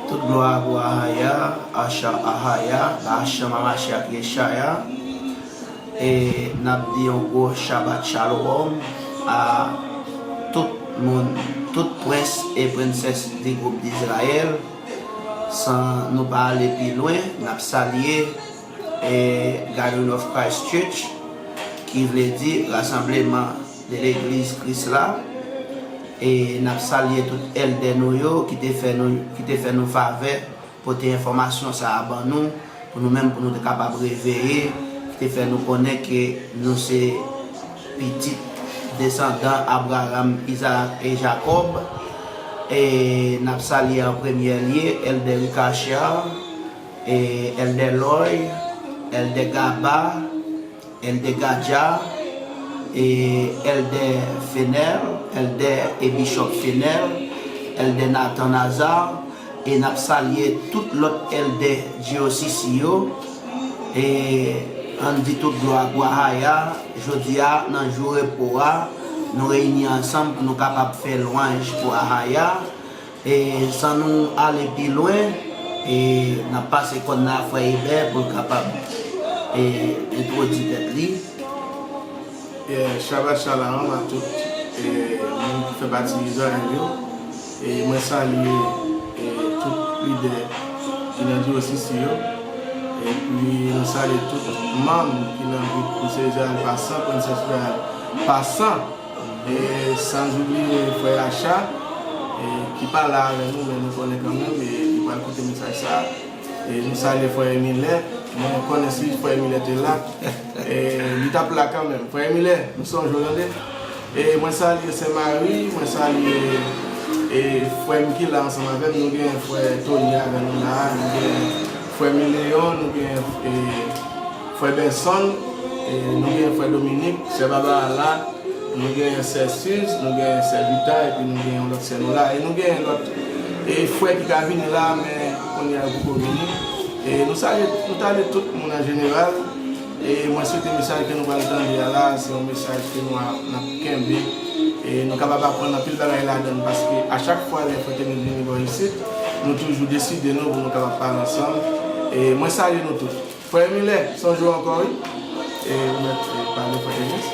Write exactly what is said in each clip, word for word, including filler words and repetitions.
Tout glwa pou Ahaya, Asha Ahaya, Bahasham Hamashiach Yeshaya. E n ap di yon gwo Shabbat Shalom a tout moun, tout prens e prensès di gwoup Dizrayèl. San nou pa ale pi lwen, n ap salye e Gathering of Christ Church, ki vle di rasanbleman de legliz Kris la. E n ap salye tout èldè nou yo ki te fè nou, ki te fè nou favè pote enfòmasyon sa a ban nou, pou nou menm, pou nou te kapab reveye, ki te fè nou konnen ke nou se pitit desandan Abraram, Izarak e Jakòb. E n ap salye an premyè lye Èldè Ricachard, e Èldè Loy, Èldè Gaba, Èldè Gadja, e Èldè Fenel, Èldè e Bishop Fenel, Èldè Nathan Nazar, e n ap salye tout lòt èldè G O C C yo. E ann di tout glwa pou Ahaya. Jodi a, nan jou repo a, nou reyini ansanm pou nou kapab fè lwanj pou Ahaya. E san nou ale pi lwen, e n ap pase kòn nan a frè Eber pou l kapab, e, entwodui tèt li. E, Shabbat Shalom a tout, e, moun ki fè pati Izrayèl yo. E, mwen salye, e, tout lidè ki nan D O C C yo. Epi nou salye tout manm ki nan gwoup Prinsès Izrayèl Pasan, Prensès Izrayèl Pasan. E san oubliye frè Acha, e ki pa la avè nou, men nou konnen kanmenm, e li pral koute mesaj sa a. E nou salye frè Emilè. Mwen konnen si frè Emilè te la, e li t ap la kanmenm. Frè Emilè, nou sonje w tande. E mwen salye Sè Mari, mwen salye, e frè m ki la ansanm avè m. Nou gen frè Tony avè nou la, nou gen frè Mileyon, nou gen, e, frè Benson, e nou gen frè Dominik, sè Barbara la, nou gen sè Suze, nou gen sè Vita, epi nou gen yon lòt sè nou la, e nou gen lòt, e, frè ki ka vini la, men kounye a yo poko vini. E nou salye, nou salye tout moun an jeneral, e mwen swete mesaj ke nou pral tande a la, se yon mesaj ke nou a, n ap kenbe, e nou kapab aprann anpil bagay ladan l, paske a chak fwa lè frè Tony vini bò isit, nou toujou deside nou pou nou kapab pale ansanm. E mwen salye nou tout. Frè Emilè, se yon jou ankò, wi. E ou mèt, e, pale, frè Denis.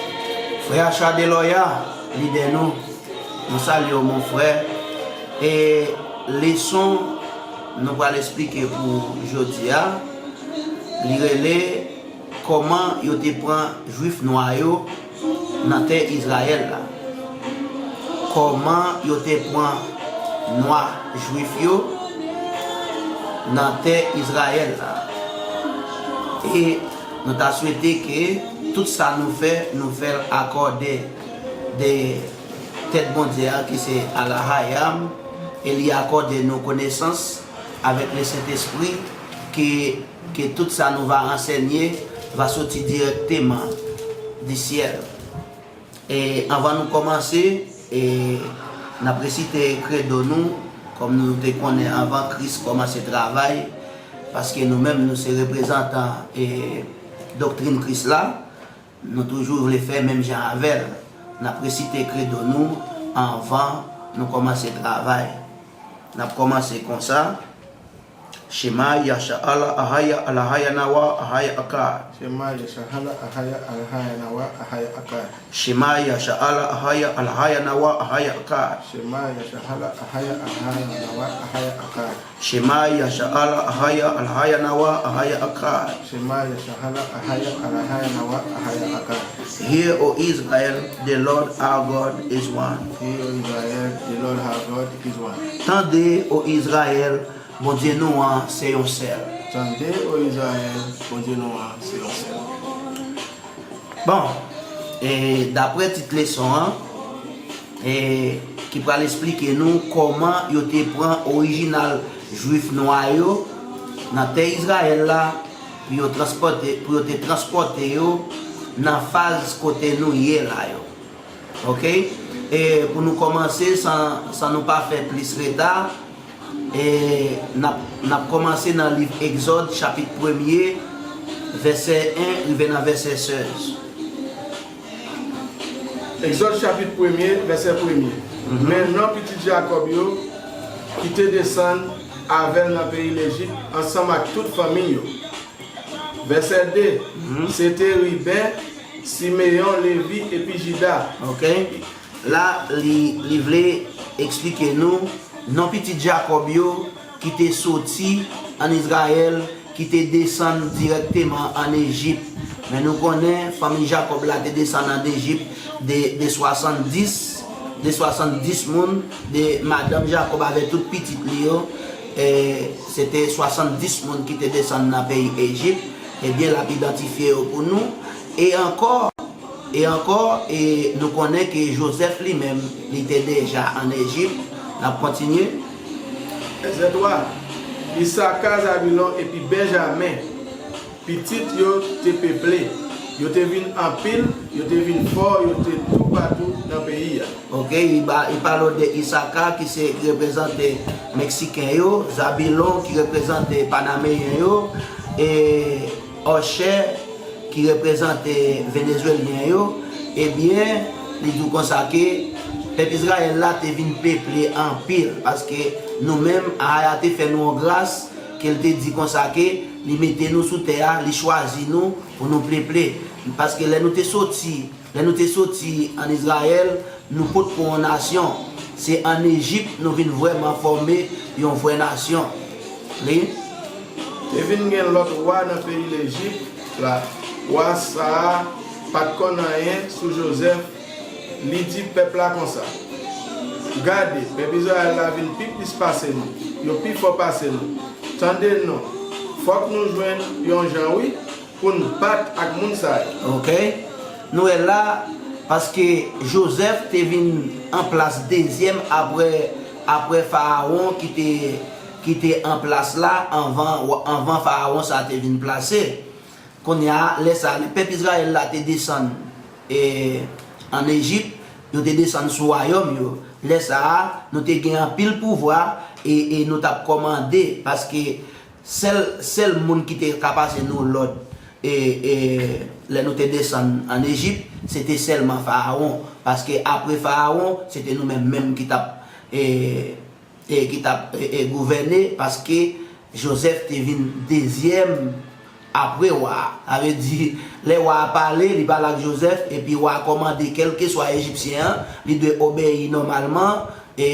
Frè Acha Deloya, lidè nou, nou salye w, mon frè. E leson nou pral esplike pou jodi a, li rele kòman yo te pran Jwif nwa yo nan tè Izrayèl la. Kòman yo te pran nwa Jwif yo nan tè Izrayèl la. E nou ta swete ke tout sa nou fè, nou fè l akòde de tèt Bondye a, ki se Alahayam, e li akòde nou konesans avèk le Sentespri, ke, ke tout sa nou va ansèye va soti dirèkteman di syèl. E anvan nou kòmanse, e n ap resite kredo nou, kòm nou te konnen anvan Kris kòmanse travay, paske nou menm nou se reprezantan, e, doktrin Kris la, nou toujou vle fè menm jan avè l. N ap resite kredo nou anvan nou kòmanse travay. N ap kòmanse konsa. Shema Yasha'ala Ahaya Alahaya Nawa Ahaya Akar. Shema Yashahala Ahaya Alahaya Nawa Ahaya Akar. Shema Yasha'ala Ahaya Alahaya Nawa Ahaya Akar. Shema Yashahala Ahaya Alahaya Nawa Ahaya Akar. Shema Yasha'ala Ahaya Alahaya Nawa Ahaya Akar. Shema Yashahala Ahaya Alahaya Nawa Ahaya Akar. Hear, O Israel, the Lord our God is one. Hear, O Israel, the Lord our God is one. Tande, O Izrayèl, Bondye nou an se yon sèl. Tande, O Izrayèl, Bondye nou an se yon sèl. Bon, e, daprè tit leson an, e, ki pral esplike nou kòman yo te pran orijinal Jwif nwa yo nan tè Izrayèl la, pou yo transpòte, pou yo te transpòte yo nan faz kote nou ye la yo. Oke? E pou nou kòmanse, san, san nou pa fè plis reta, e n ap, n ap kòmanse nan liv Egzòd, chapit premye, vèsè en rive nan vèsè sèz. Egzòd, chapit premye, vèsè premye. Mhm. Men non pitit Jakòb yo, ki te desann avè l nan peyi Lejip, ansanm ak tout fanmi yo. Vèsè de, se te Riben, Simeyon, Levi, epi Jida. Ok. La, li, li vle eksplike nou non pitit Jakòb yo ki te soti ann Izrayèl, ki te desann dirèkteman ann Ejip. Men nou konnen fanmi Jakòb la te desann ann Ejip de, de swasanndis, de swasanndis moun, de madanm Jakòb avèk tout pitit li yo. E, se te swasanndis moun ki te desann nan peyi Ejip. Ebyen, l ap idantifye yo pou nou. E ankò, e ankò, e nou konnen ke Jozèf li menm, li te deja ann Ejip. N ap kontinye. Vèsè twa, Isaka, Zabilon epi Benjamen, pitit yo te peple. Yo te vin anpil, yo te vin fò, yo te toupatou nan peyi a. Ok, li ba, li pale w de Isaka ki se, ki reprezante Meksiken yo, Zabilon ki reprezante Panameyen yo, e Òchè ki reprezante Venezwelyen yo. Ebyen, li di w konsa ke pèp Izrayèl la te vin peple anpil, paske nou menm, Ahaya te fè nou yon gras, ke l te di konsa ke li mete nou sou tè a, li chwazi nou pou nou peple. Paske lè nou te soti, lè nou te soti ann Izrayèl, nou potko yon nasyon. Se ann Ejip nou vin vrèman fòme yon vrè nasyon. Li. Te vin gen lòt wa nan peyi Lejip la. Wa sa a pa t konn anyen sou Jozèf. Li di pèp la konsa, gade, pèp Izrayèl la vin pi plis pase nou. Yo pi fò pase nou. Tande non, fòk nou jwenn yon jan, wi, pou n bat ak moun sa yo. Ok. Nou wè la, paske Jozèf te vin an plas dezyèm apre, apre Farawon ki te, ki te an plas la anvan, anvan Farawon sa te vin plase. Kounye a, lè sa a, lè pèp Izrayèl la te desann e, ann Ejip, yo te desann sou wayòm yo. Lè sa a, nou te gen anpil pouvwa e, e nou t ap kòmande, paske sèl, sèl moun ki te ka pase nou lòd e, e, lè nou te desann ann Ejip, se te sèlman Farawon. Paske apre Farawon, se te nou menm menm ki t ap e, e, ki t ap e, e, gouvène, paske Jozèf te vin dezyèm apre wa a. Sa vle di, lè wa a pale, li pale ak Jozèf, epi wa a kòmande kèlkeswa Ejipsyen an, li dwe obeyi nòmalman, e,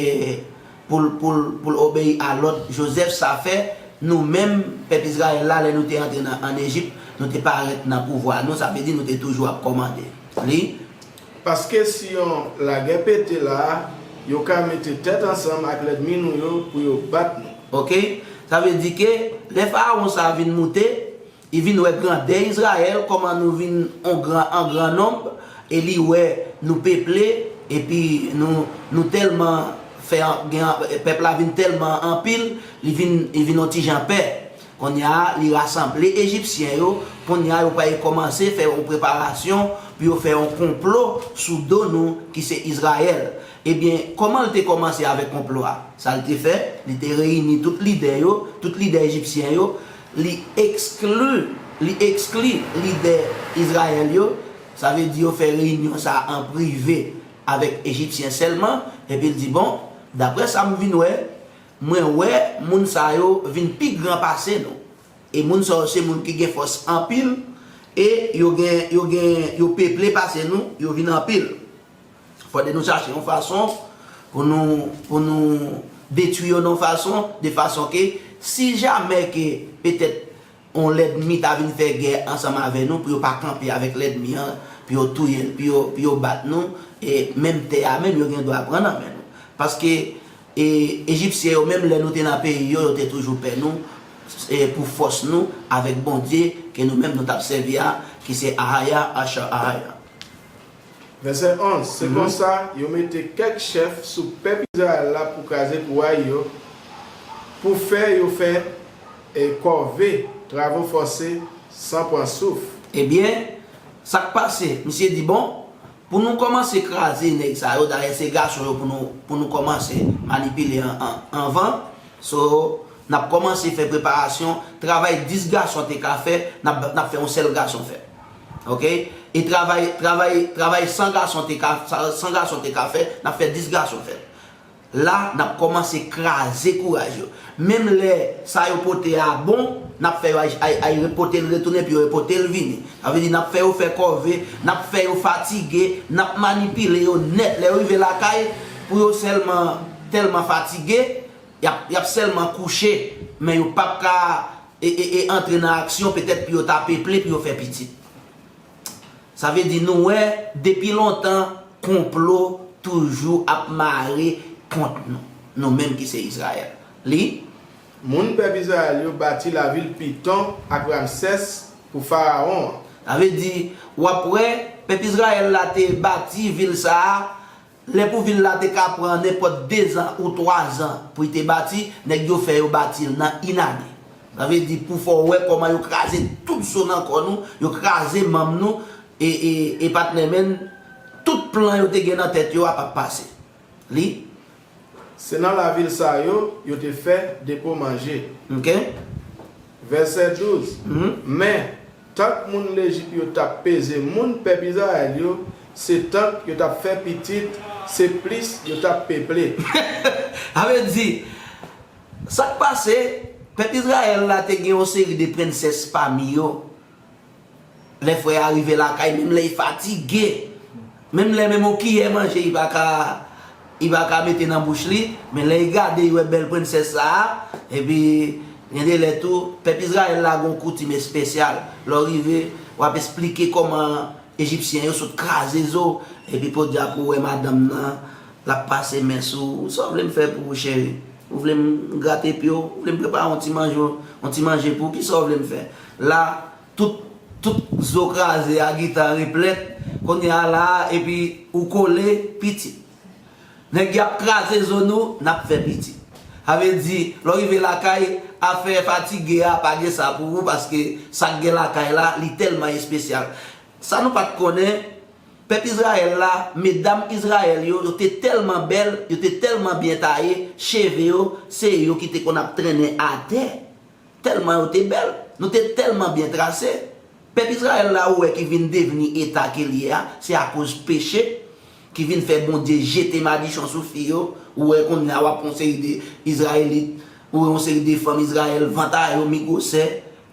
pou l, pou l, pou l obeyi a lòd Jozèf. Sa fè, nou menm, pèp Izrayèl la, lè nou te antre nan, ann Ejip, nou te parèt nan pouvwa nou, sa vle di nou te toujou ap kòmande. Li. Paske si yon lagè pete la a, yo ka mete tèt ansanm ak lènmi nou yo pou yo bat nou. Ok? Sa vle di ke lè Farawon sa a vin moute, li vin wè grandè Izrayèl, kòman nou vin an gran, an gran nonb, e li wè nou peple, epi nou, nou tèlman fè an, gen, pèp la vin tèlman anpil, li vin, li vin yon ti jan pè. Kounye a, li rasanble Ejipsyen yo. Kounye a, yo pral kòmanse fè yon preparasyon pou yo fè yon konplo sou do nou, ki se Izrayèl. Ebyen, kòman l te kòmanse avèk konplo a? Sa l te fè, li te reyini tout lidè yo, tout lidè ejipsyen yo, li ekskli, li ekskli lidè Izrayèl yo, sa vle di yo fè reyinyon sa a an prive avèk Ejipsyen sèlman, epi l di, bon, daprè sa m vin wè, mwen wè moun sa yo vin pi gran pase nou. E moun sa yo se moun ki gen fòs anpil, e yo gen, yo gen, yo peple pase nou, yo vin anpil. Fòde nou chache yon fason pou nou, pou nou detwi yo nan yon fason, de fason ke si jamè ke petèt yon lènmi ta vin fè gè ansanm avè nou, pou yo pa kanpe avèk lènmi an, pou yo touye l, pou yo, pou yo bat nou, e menm tè a menm, yo gen dwa pran nan men nou. Paske, e, Ejipsyen yo, menm lè nou te nan peyi yo, yo te toujou pè nou, e, pou fòs nou avèk Bondye ke nou menm nou t ap sèvi a, ki se Ahaya, Asha Ahaya. Vèsè onz, se konsa, yo mete kèk chèf sou pèp Izrayèl la pou kraze kouray yo, pou fè yo fè, e, kòve, travo fòse, san pran souf. Ebyen, sa k pase? Misye di, bon, pou nou kòmanse kraze nèg sa yo, dayè se gason yo pou nou, pou nou kòmanse manipile an, an, anvan. So, n ap kòmanse fè preparasyon, travay dis gason te ka fè, n ap, n ap fè yon sèl gason fè. Ok? E travay, travay, travay san gason te ka, san, san gason te ka fè, n ap fè dis gason fè. La, n ap kòmanse kraze kouraj yo. Menm lè sa yo pote a bon, n ap fè yo ay, ay, ay repote l retounen, epi yo repote l vini. Sa vle di, n ap fè yo fè kòve, n ap fè yo fatige, n ap manipile yo nèt. Lè yo rive lakay, pou yo sèlman tèlman fatige, y ap, y ap sèlman kouche, men yo p ap ka e, e, e antre nan aksyon, petèt pou yo ta peple, pou yo fè pitit. Sa vle di nou wè, depi lontan, konplo toujou ap mare kont nou, nou menm ki se Izrayèl. Li? Moun pèp Izrayèl yo bati lavil Piton ak Ramsès pou Farawon an. Sa vle di, w ap wè, pèp Izrayèl la te bati vil sa a, lè pou vil la te ka pran nenpòt dezan ou twazan pou l te bati, nèg yo fè yo bati l nan inane. Sa vle di, pou fè w wè kòman yo kraze tout zo nan kò nou, yo kraze manm nou, e, e, e patnè men, tout plan yo te gen nan tèt yo a p ap pase. Li? Se nan lavil sa yo, yo te fè depo manje. Ok? Vèsè douz, Men, tank moun Lejip yo t ap peze moun pèp Izrayèl yo, se tank yo t ap fè pitit, se plis yo t ap peple. Sa vle di, sa k pase, pèp Izrayèl la te gen yon seri de prensès pami yo. Lè frè a rive lakay, menm lè l fatige, menm lè menm yon kiyè manje li pa ka, li pa ka mete nan bouch li, men lè l gade, li wè bèl prensès sa a, epi gen de lè tou, pèp Izrayèl la gen yon koutim espesyal. Lè w rive, w ap esplike kòman Ejipsyen yo sot kraze zo, epi podyab ou wè madanm nan, l ap pase men sou ou. Sa w vle m fè pou ou, cheri? Ou vle m grate pye w? Ou vle m prepare yon ti manje, yon ti manje pou ou? Kisa w vle m fè? La, tout, tout zo kraze a gentan replèt, kounye a la, epi ou kole, pitit. Nèg y ap kraze zo nou, n ap fè pitit. Sa vle di, lè w rive lakay, afè fatige a pa gen sa pou ou, paske sa k gen lakay la, li tèlman espesyal. Sa nou pa t konnen, pèp Izrayèl la, medam Izrayèl yo, yo te tèlman bèl, yo te tèlman byen taye, cheve yo, se yo ki te konn ap trennen atè. Tèlman yo te bèl, nou te tèlman byen trase. Pèp Izrayèl la ou wè ki vin devni eta ke l ye a, se akoz peche ki vin fè Bondye jete madichon sou fi yo. Ou wè kounye a w ap yon seri de Izrayelit, ou wè yon seri de fanm Izrayèl, vant a yo mi gwosè,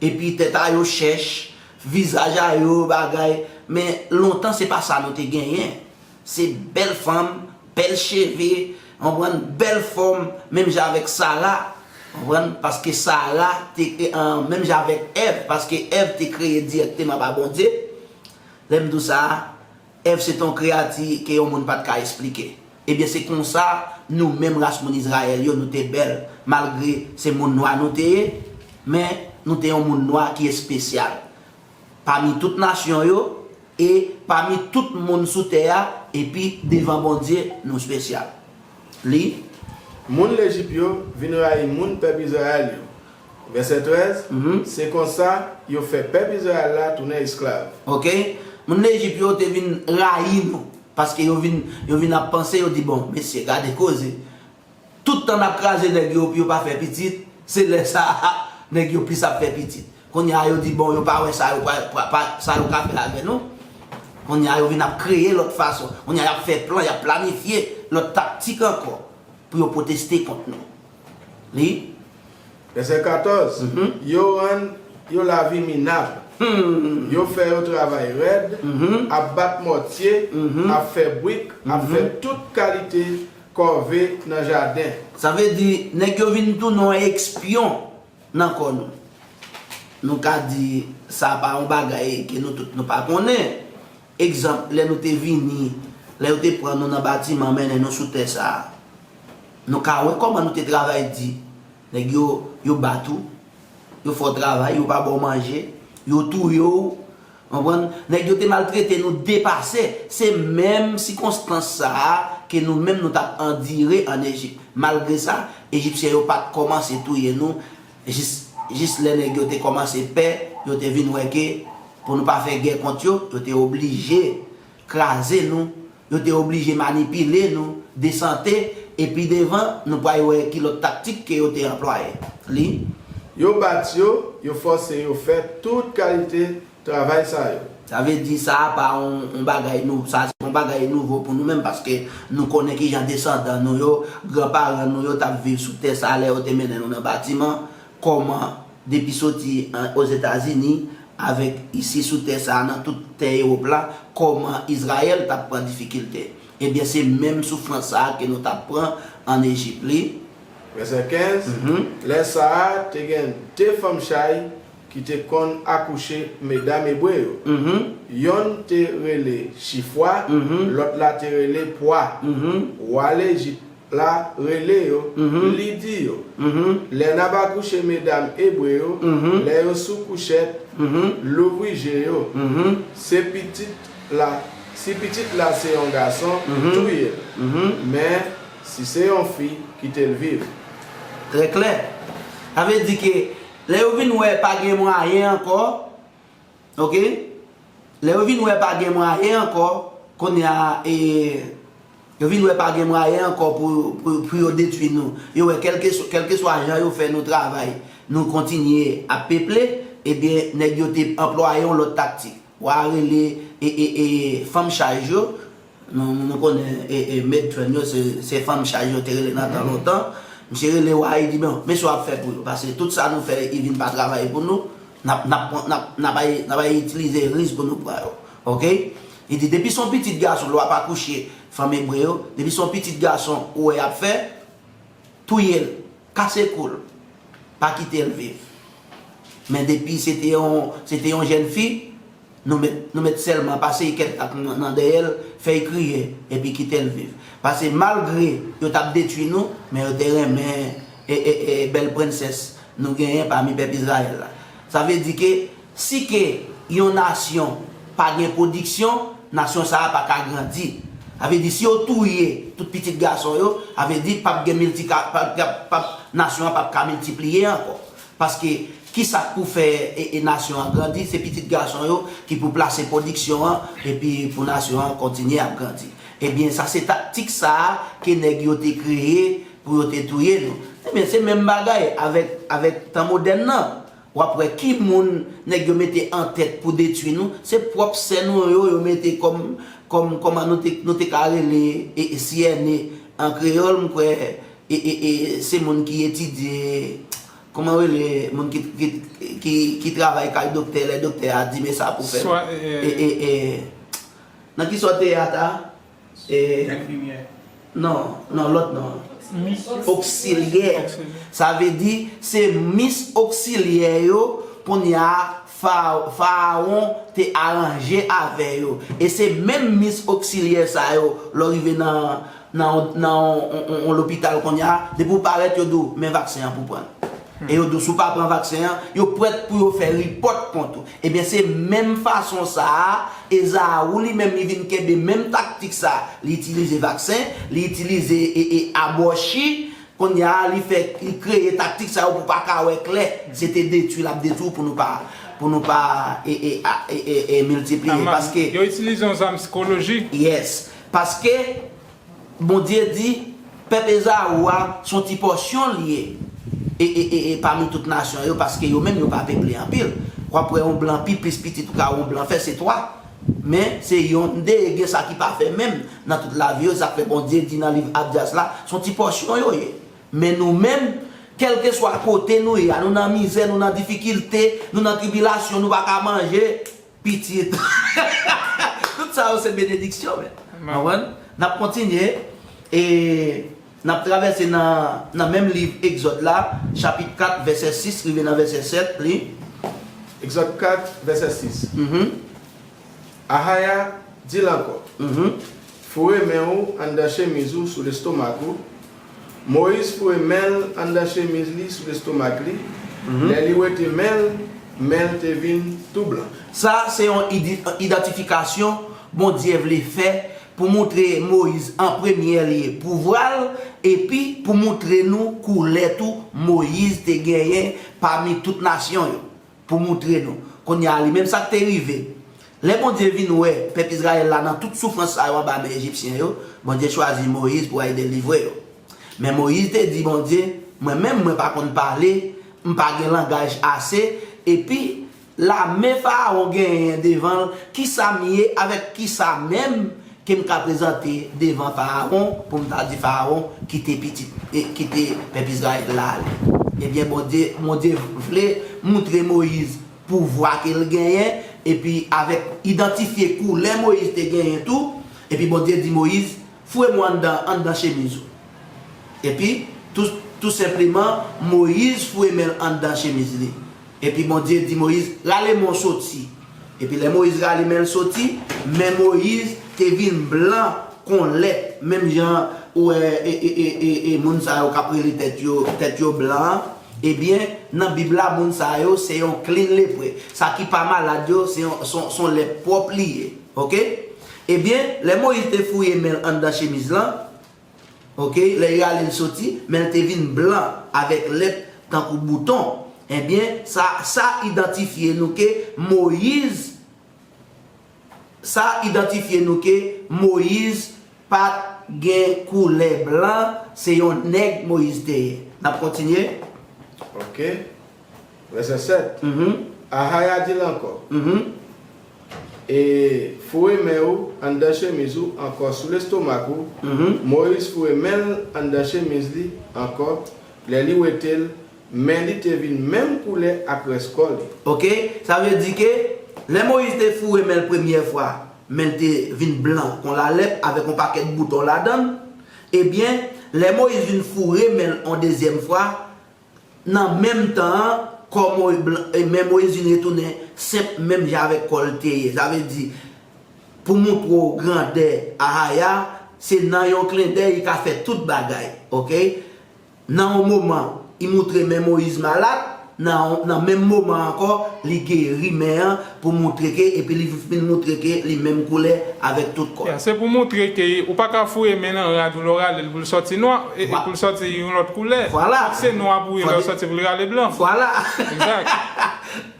epi tèt a yo chèch, vizaj a yo bagay. Men lontan se pa sa nou te genyen. Se bèl fanm, bèl cheve, w konprann, bèl fòm, menm jan avèk Sara, w konprann, paske Sara te, e, an, menm jan avèk Èv, paske Èv te kreye dirèkteman pa Bondye. Lè m di w sa, Èv se te yon kreyati ke yon moun pa t ka esplike. Ebyen, se konsa, nou menm ras moun Izrayèl yo, nou te bèl, malgre se moun nwa nou te ye, men nou te yon moun nwa ki espesyal. Pami tout nasyon yo, e pami tout moun sou tè a, epi devan Bondye, nou espesyal. Li. Moun Lejip yo vin rayi moun pèp Izrayèl yo. Vèsè trèz, Se konsa, yo fè pèp Izrayèl la tounen esklav. Ok? Moun Lejip yo te vin rayi nou, paske yo vin, yo vin ap panse, yo di, bon, mesye, gade koze. Tout tan n ap kraze nèg yo pou yo pa fè pitit, se lè sa a nèg yo plis ap fè pitit. Kounye a yo di bon, yo pa wè sa yo pa, pa, pa, sa yo ka fè avè nou. Kounye a yo vin ap kreye lòt fason. Kounye a y ap fè plan, y ap planifye lòt taktik ankò pou yo pwoteste kont nou. Li. Vèsè katòz, Yo rann yo lavi minab. Yo fè yo travay rèd, ap bat mòtye, ap fè bwik, ap fè tout kalite kòve nan jaden. Sa vle di, nèg yo vin tounen yon espyon nan kò nou. Nou ka di sa pa yon bagay ke nou tout nou pa konnen. Egzanp, lè nou te vini, lè yo te pran nou nan batiman, mennen nou sou tè sa a, nou ka wè kòman nou te travay di. Nèg yo, yo bat ou, yo fè w travay, yo pa ba w manje, yo touye w, konprann? Nèg yo te maltrete nou depase. Se menm sikonstans sa a ke nou menm nou t ap andire ann Ejip. Malgre sa, Ejipsyen yo pa t kòmanse touye nou, jis, jis lè nèg yo te kòmanse pè, yo te vin wè ke pou nou pa fè gè kont yo, yo te oblije kraze nou, yo te oblije manipile nou, desante, epi devan, nou pral wè ki lòt taktik ke yo te anplwaye. Li. Yo bat yo, yo fòse yo fè tout kalite travay sa yo. Sa vle di sa a pa yon, yon bagay nou, sa se yon bagay nouvo pou nou menm, paske nou konnen kijan desandan nou yo, granparan nou yo t ap viv sou tè sa a lè yo te mennen nou nan batiman, kòman depi soti an, Ozetazini, avèk isi sou tè sa a, nan tout tè Ewòp la, kòman Izrayèl t ap pran difikilte. Ebyen, se menm soufrans sa a ke nou t ap pran ann Ejip. Li. Vèsè kenz, Lè sa a, te gen de fanm chay ki te konn akouche medam ebre yo. Yonn te rele Chifwa, lòt la te rele Pwa. Wa Lejip la rele yo, li di yo, Lè n ap akouche medam ebre yo, lè yo sou kouchèt, louvri je yo. Se pitit la, si pitit la se yon gason, touye l. Men, si se yon fi, kite l viv. Trè klè. Sa vle di ke lè yo vin wè pa gen mwayen ankò, oke? Lè yo vin wè pa gen mwayen ankò, kounye a, e, yo vin wè pa gen mwayen ankò pou, pou, pou yo detwi nou. Yo wè kèlkeswa, kèlkeswa jan yo fè nou travay, nou kontinye ap peple, ebyen, nèg yo te anplwaye yon lòt taktik. Wa rele e, e, e, fanm chaj yo, nou, nou konnen e, e, matron yo, se, se fanm chaj yo te rele nan tan lontan. Misye rele wa, li di, bon, men sa w ap fè pou yo, paske tout sa nou fè, li vin pa travay pou nou, n ap, n ap, n ap, n ap al, n ap al itilize riz pou nou pran yo. Oke? Li di, depi se yon pitit gason, lè w ap akouche fanm ebre yo, depi se yon pitit gason ou wè y ap fè, touye l, kase kou l, pa kite l viv. Men depi se te yon, se te yon jèn fi, nou mèt, nou mèt sèlman pase kèk tak nan, nan dèyè l, fè l kriye, epi kite l viv. Paske malgre yo t ap detwi nou, men yo te renmen e, e, e, bèl prensès nou genyen pami pèp Izrayèl la. Sa vle di ke si ke yon nasyon pa gen pwodiksyon, nasyon sa a pa ka grandi. Sa vle di, si yo touye tout pitit gason yo, sa vle di, p ap gen milti-, p ap, p ap, nasyon an p ap ka miltipliye ankò. Paske, kisa k pou fè e, e nasyon an grandi? Se pitit gason yo ki pou plase pwodiksyon an, epi pou nasyon an kontinye ap grandi. Ebyen, sa se taktik sa a ke nèg yo te kreye pou yo te touye nou. Ebyen, se menm bagay avèk, avèk tan modèn nan. W ap wè ki moun nèg yo mete an tèt pou detwi nou, se pwòp sè nou yo, yo mete kòm, kòm, kòman nou te, nou te ka rele e, e, C N A an kreyòl, m kwè, e, e, e, se moun ki etidye, kòman rele, moun ki, ki, ki, ki travay kay doktè, lè doktè a di, men sa pou fè. Swa, e, e, e, e, nan ki sa w te ye ata? E, Enfimyè. Non, non, lòt non. Mis. Oksilyè. Oksilyè. Sa vle di, se mis oksilyè yo, kounye a, fa-, Farawon te aranje avè yo. E se menm mis oksilyè sa yo, lè w rive nan, nan, nan yon, yon, yon, yon lopital kounye a, depi w parèt, yo di w, men vaksen an pou pran. E yo di w, si w pa pran vaksen an, yo prèt pou yo fè ripòt kont ou. Ebyen, se menm fason sa a, Ezaou li menm, li vin kenbe menm taktik sa a. Li itilize vaksen, li itilize e, e, abòchi. Kounye a, li fè, li kreye taktik sa yo pou pa ka wè klè. Se te detwi l ap detwi w pou nou pa, pou nou pa e, e, a, e, e, e, miltipliye. Paske yo itilize yon zam sikolojik. Yes. Paske Bondye di, pèp Ezaou a, se yon ti pòsyon l ye e, e, e, e pami tout nasyon yo, paske yo menm yo pa peple anpil. W ap wè yon blan pi plis pitit ou ka wè yon blan fè, se twa. Men, se yonn, de, e gen sa ki pa fè menm nan tout lavi yo. Sa k fè Bondye di nan liv Abdyas la, se yon ti pòsyon yo ye. Men nou menm, kèlkeswa kote nou ye a, nou nan mizè, nou nan difikilte, nou nan tribilasyon, nou pa ka manje, pitit. Tout sa yo se benediksyon, men. Konprann? N ap kontinye e n ap travèse nan, nan menm liv Egzòd la, chapit kat, vèsè sis rive nan vèsè sèt, li. Egzòd kat, vèsè sis. Ahaya di l ankò, Foure men ou anndan chemiz ou sou lestomak ou. Moyiz foure men l anndan chemiz li sou lestomak li. Lè li wete men l, men l te vin tou blan. Sa se yon idi-, idantifikasyon Bondye vle fè pou montre Moyiz an premye lye pouvwa l, epi pou montre nou koulè tou Moyiz te genyen pami tout nasyon yo. Pou montre nou. Kounye a, li menm sa k te rive. Lè Bondye vin wè pèp Izrayèl la nan tout soufrans sa yo anba men Ejipsyen yo, Bondye chwazi Moyiz pou al delivre yo. Men Moyiz te di Bondye, mwen menm, mwen pa konn pale, m pa gen langaj ase, epi Lame Farawon genyen devan l, kisa m ye avèk kisa menm ke m ka prezante devan Farawon pou m ta di Farawon kite pitit, e, kite pèp Izrayèl la ale? Ebyen, Bondye, Bondye vle moutre Moyiz pouvwa ke l genyen, epi avèk idantifye koulè Moyiz te genyen tou, epi Bondye di Moyiz, foure men w anndan, anndan chemiz ou. Epi, tou, tou senpleman, Moyiz foure men l anndan chemiz li. Epi Bondye di Moyiz, rale men w soti. Epi lè Moyiz rale men l soti, men Moyiz te vin blan kon lèt, menm jan ou wè e, e, e, e, e moun sa yo k ap rele tèt yo, tèt yo blan an. Ebyen, nan Bib la, moun sa yo se yon clean lepre. Sa ki pa malad yo, se yon, se yon, se yon lèp pwòp li ye. Oke? Ebyen, lè Moyiz te fouye men l anndan chemiz lan, oke, lè y ale l soti, men l te vin blan avèk lèp tankou bouton. Ebyen, sa, sa idantifye nou ke Moyiz, sa idantifye nou ke Moyiz pa t gen koulè blan, se yon nèg Moyiz te ye. N ap kontinye? Oke. Vèsè sèt. Mhm. Ahaya di l ankò, mhm, e, foure men ou anndan chemiz ou ankò sou lestomak ou. Mhm. Moyiz foure men l anndan chemiz li ankò. Lè li wete l, men li te vin menm koulè ak rès kò li. Oke, sa vle di ke lè Moyiz te foure men l premyè fwa, men l te vin blan kon lalèp avèk yon pakèt bouton ladan l. Ebyen, lè Moyiz vin foure men l yon dezyèm fwa, nan menm tan an, kò Moyiz blan, e, men Moyiz vin retounen senp menm jan avèk kò l te ye. Sa vle di, pou moutre w grandè Ahaya, se nan yon klendèy li ka fè tout bagay, oke? Nan yon moman, li moutre men Moyiz malad, nan, nan menm moman ankò, li geri men an pou moutre ke, epi li vin moutre ke li menm koulè avèk tout kò l. Ya, se pou moutre ke ou pa ka foure men nan rad ou lè w rale l pou l sòti nwa, e, e pou l sòti yon lòt koulè. Vwala. Fòk se nwa pou ou ye lè w sòti pou l rale blan. Vwala. Egzak.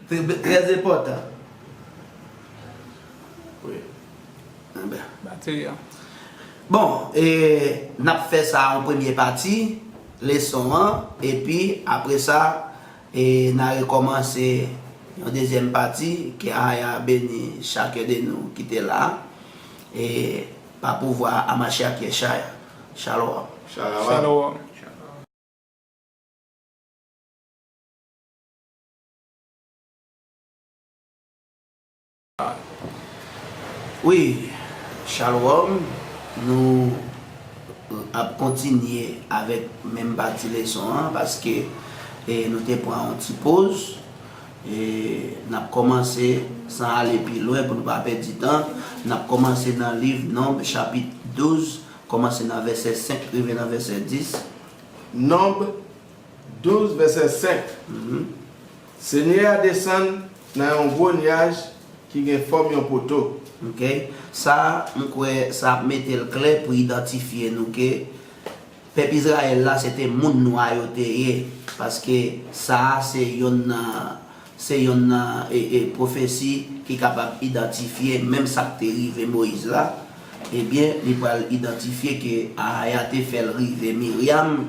Trè, trè enpòtan. Wi. Enben. Bateri a. Bon, e, n ap fè sa yon premye pati leson an, epi apre sa, e, n a rekòmanse yon dezyèm pati, ke Aya beni chakè de nou ki te la, e, pa pouvwa a Machiach Yeshaya. Shalom. Shalom. Shalom. Wi, Shalom, nou ap kontinye avèk menm pati leson an, paske, e, nou te pran yon ti poz, e, n ap kòmanse san ale pi lwen pou nou pa pèdi tan, n ap kòmanse nan liv Nonb chapit douz, kòmanse nan vèsè senk rive nan vèsè dis. Nonb douz, vèsè senk. Mhm. Senyè a desann nan yon gwo nyaj ki gen fòm yon poto. Oke. Sa, m kwè, sa ap mete l klè pou idantifye nou ke pèp Izrayèl la, se te moun nwa yo te ye. Paske sa a se yonn nan, se yonn nan, e, e, pwofesi ki kapab idantifye menm sa k te rive Moyiz la. Ebyen, li pral idantifye ke Ahaya te fè l rive Miryam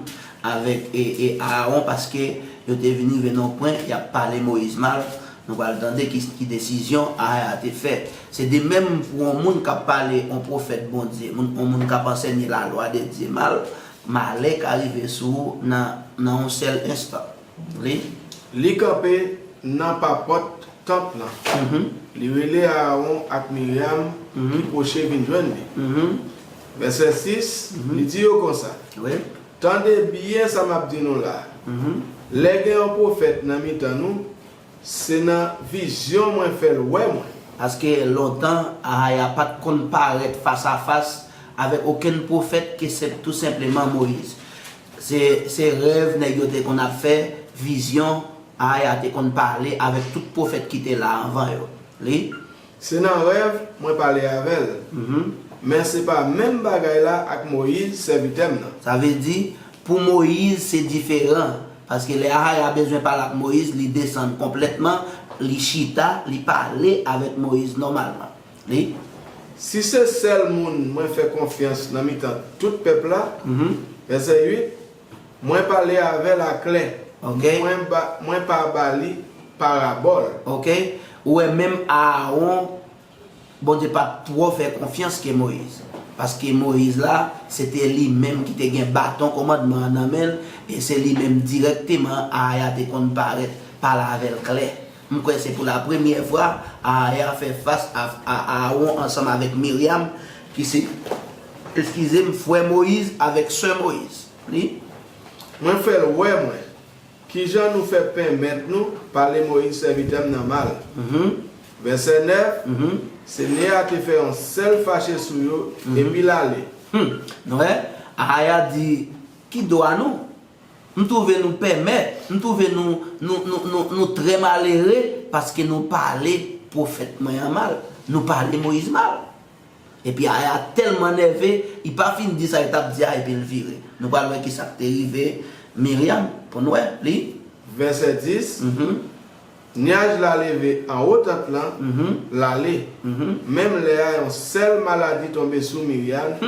avèk, e, e, Arawon, paske yo te vin rive nan yon pwen, y ap pale Moyiz mal. Nou pral tande ki, ki desizyon Ahaya te fè. Se de menm pou yon moun k ap pale yon pwofèt Bondye, moun, yon moun k ap ansèye lalwa de Dye mal, malè ka rive sou ou nan, nan yon sèl enstan. Li. Li kanpe nan papòt tanp lan. Mhm. Li rele Arawon ak Miryam, mhm, ki pwoche vin jwenn li. Mhm. Vèsè sis, mhm, li di yo konsa, wi, tande byen sa m ap di nou la a. Mhm. Lè gen yon pwofèt nan mitan nou, se nan vizyon mwen fè l wè mwen. Paske lontan, Ahaya pa t konn parèt fasafas avèk okenn pwofèt ke se tou senpleman Moyiz. Se, se rèv nèg yo te konn ap fè, vizyon, Ahaya te konn pale avèk tout pwofèt ki te la anvan yo. Li. Se nan rèv mwen pale avè l. Mhm. Men se pa menm bagay la ak Moyiz, sèvitè m nan. Sa vle di, pou Moyiz, se diferan. Paske lè Ahaya bezwen pale ak Moyiz, li desann konplètman, li chita, li pale avèk Moyiz nòmalman. Li. Si se sèl moun mwen fè konfyans nan mitan tout pèp la, mhm, vèsè uit, mwen pale avè l aklè. Ok. Mwen ba, mwen pa ba li parabòl. Ok? Ou wè, menm Aawon, Bondye pa t twò fè konfyans ke Moyiz. Paske Moyiz la, se te li menm ki te gen baton kòmandman an nan men l, e se li menm dirèkteman Ahaya te konn parèt, pale avè l klè. M kwè se pou la premyè fwa Ahaya fè fas a, a Aawon ansanm avèk Miryam, ki se, eskize m, frè Moyiz avèk sè Moyiz. Li. Mwen fè l wè mwen. Kijan nou fè pèmèt nou pale Moyiz sèvitè m nan mal? Vèsè nèf, Senyè a te fè yon sèl fache sou yo, epi l ale. Hmm. Nou wè, Ahaya di, ki dwa nou? M twouve nou pèmèt, m twouve nou, nou, nou, nou, nou trè malere paske nou pale pwofèt mwen an mal. Nou pale Moyiz mal. Epi Ahaya tèlman nève, li pa fin di sa li t ap di a epi l vire. Nou pral wè kisa k te rive Miryam pou n wè li. Vèsè dis, Nyaj la leve anwo tant lan, l ale. Menm lè a, yon sèl maladi tonbe sou Miryam,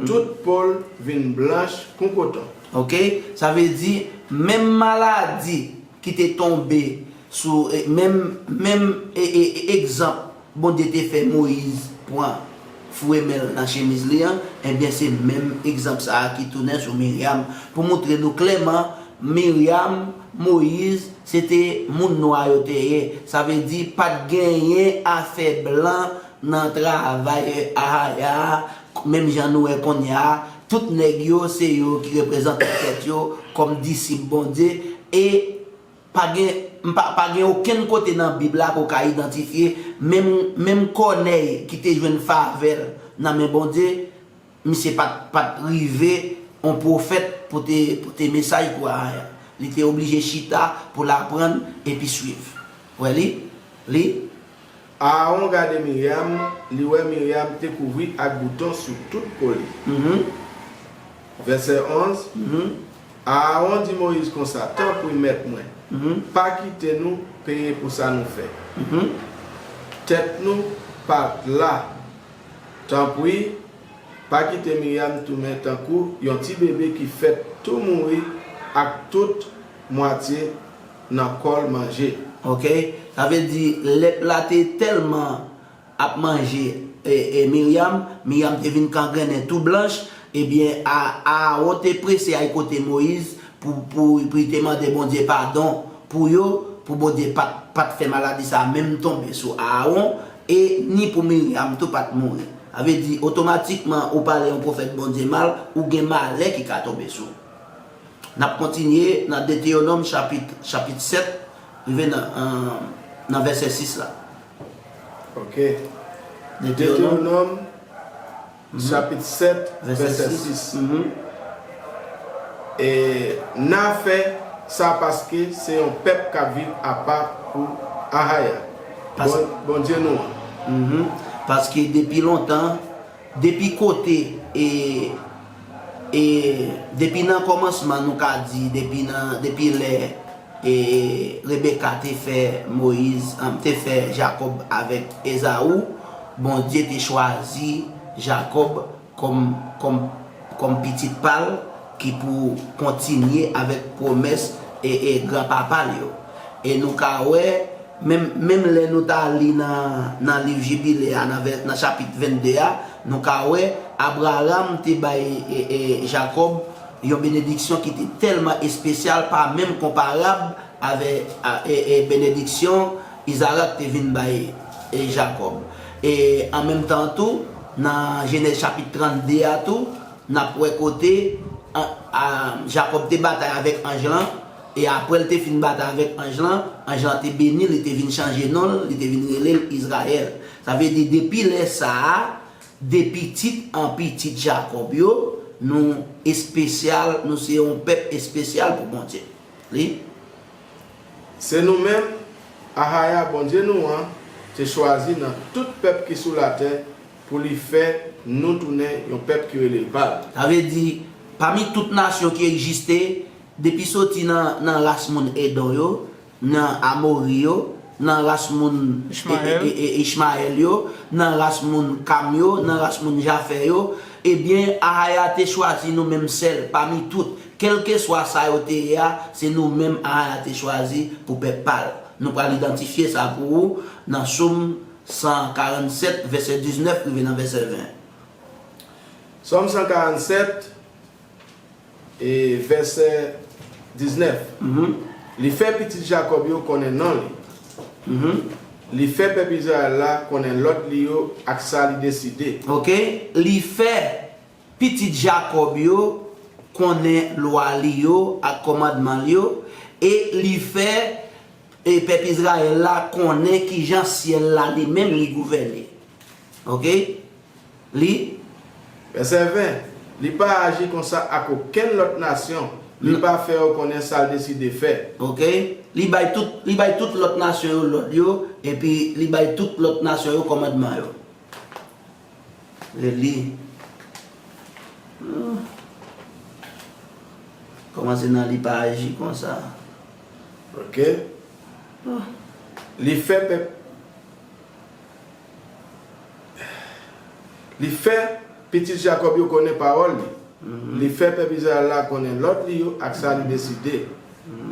tout po l vin blanch kon koton. Ok, sa vle di, menm maladi ki te tonbe sou, e, menm, menm, e, e, e, egzanp Bondye te fè Moyiz pran foure men l nan chemiz li an, ebyen, se menm egzanp sa a ki tounen sou Miryam, pou montre nou klèman, Miryam, Moyiz, se te moun nwa yo te ye. Sa vle di, pa t genyen afè blan nan travay Ahaya a, menm jan nou wè kounye a, tout nèg yo, se yo ki reprezante tèt yo kòm disip Bondye, e pa gen, m pa, pa gen okenn kote nan Bib la ke w ka idantifye, menm, menm Kònèy ki te jwenn favè nan men Bondye, misye pa t, pa t rive yon pwofèt pote, pote mesaj pou Ahaya. Li te oblije chita pou l aprann epi swiv. Wè li? Li? Aawon gade Miryam, li wè Miryam te kouvri ak bouton sou tout po li. Vèsè onz, Aawon di Moyiz konsa, tanpri, mèt mwen, pa kite nou peye pou sa nou fè. Tèt nou pa t la. Tanpri, pa kite Miryam tounen tankou yon ti bebe ki fèt tou mouri ak tout mwatye nan kò l manje. Ok, sa vle di lèp la te tèlman ap manje e, e Miryam, Miryam te vin kangrennen tou blanch, ebyen, a, Aawon te prese al kote Moyiz pou, pou, pou li te mande Bondye padon pou yo, pou Bondye pa t, pa t fè maladi sa a menm tonbe sou Aawon, e ni pou Miryam tou pa t mouri. Sa vle di, otomatikman, ou pale yon pwofèt Bondye mal, ou gen malè ki ka tonbe sou ou. N ap kontinye nan Detewonòm chapit, chapit sèt, rive nan, nan, nan vèsè sis la. Ok. Detewonòm, chapit sèt, vèsè sis. E n a fè sa paske se yon pèp k ap viv apa pou Ahaya, Bondye nou an. Paske depi lontan, depi kote, e, e, depi nan kòmansman, nou ka di, depi nan, depi lè, e, Rebeka te fè Moyiz, an, te fè Jakòb avèk Ezaou, Bondye te chwazi Jakòb kòm, kòm, kòm pitit pa l ki pou kontinye avèk pwomès e, e granpapa l yo. E nou ka wè, menm, menm lè nou ta li nan, nan liv Jibile a, nan, vè, nan chapit vennde a, nou ka wè Abraram te bay e, e, Jakòb yon benediksyon ki te tèlman espesyal, pa menm konparab avè a, e, e, benediksyon Izarak te vin bay e, Jakòb. E an menm tan tou, nan Jenèz chapit trannde a tou, n ap wè kote a, a, Jakòb te batay avèk anj lan, e apre l te fin batay avèk anj lan, anj lan te beni l, li te vin chanje non l, li te vin rele l Izrayèl. Sa vle di, depi lè sa a, de pitit an pitit Jakòb yo, nou espesyal, nou se yon pèp espesyal pou Bondye. Li. Se nou menm, Ahaya, Bondye nou an, te chwazi nan tout pèp ki sou latè pou li fè nou tounen yon pèp ki rele l pa l. Sa vle di, pami tout nasyon ki egziste, depi soti nan, nan ras moun Edon yo, nan Amori yo, nan ras moun e, e, e, e, Ichmayèl yo, nan ras moun Kam yo, nan ras moun Jafè yo, ebyen, Ahaya te chwazi nou menm sèl pami tout. Kèlkeswa sa yo te ye a, se nou menm Ahaya te chwazi pou pèp pa l. Nou pral idantifye sa pou ou nan Sòm san karannsèt, vèsè diznèf rive nan vèsè ven. Sòm san karannsèt, e vèsè diznèf. Li fè pitit Jakòb yo konnen non li. Li fè pèp Izrayèl la konnen lòd li yo ak sa li deside. Ok? Li fè pitit Jakòb yo konnen lwa li yo ak kòmandman li yo, e li fè e pèp Izrayèl la konnen kijan syèl la li menm li gouvène. Ok? Li. Vèsè ven. Li pa aji konsa ak okenn lòt nasyon. Li pa fè yo konnen sa l deside fè. Ok? Li bay tout, li bay tout lòt nasyon yo lòd yo, epi li bay tout lòt nasyon yo kòmandman yo. Li. Kòmanse nan li pa aji konsa. Ok. Li fè pèp Li fè pitit Jakòb yo konnen pawòl li. Li fè pèp Izrayèl la konnen lòd li yo ak sa li deside.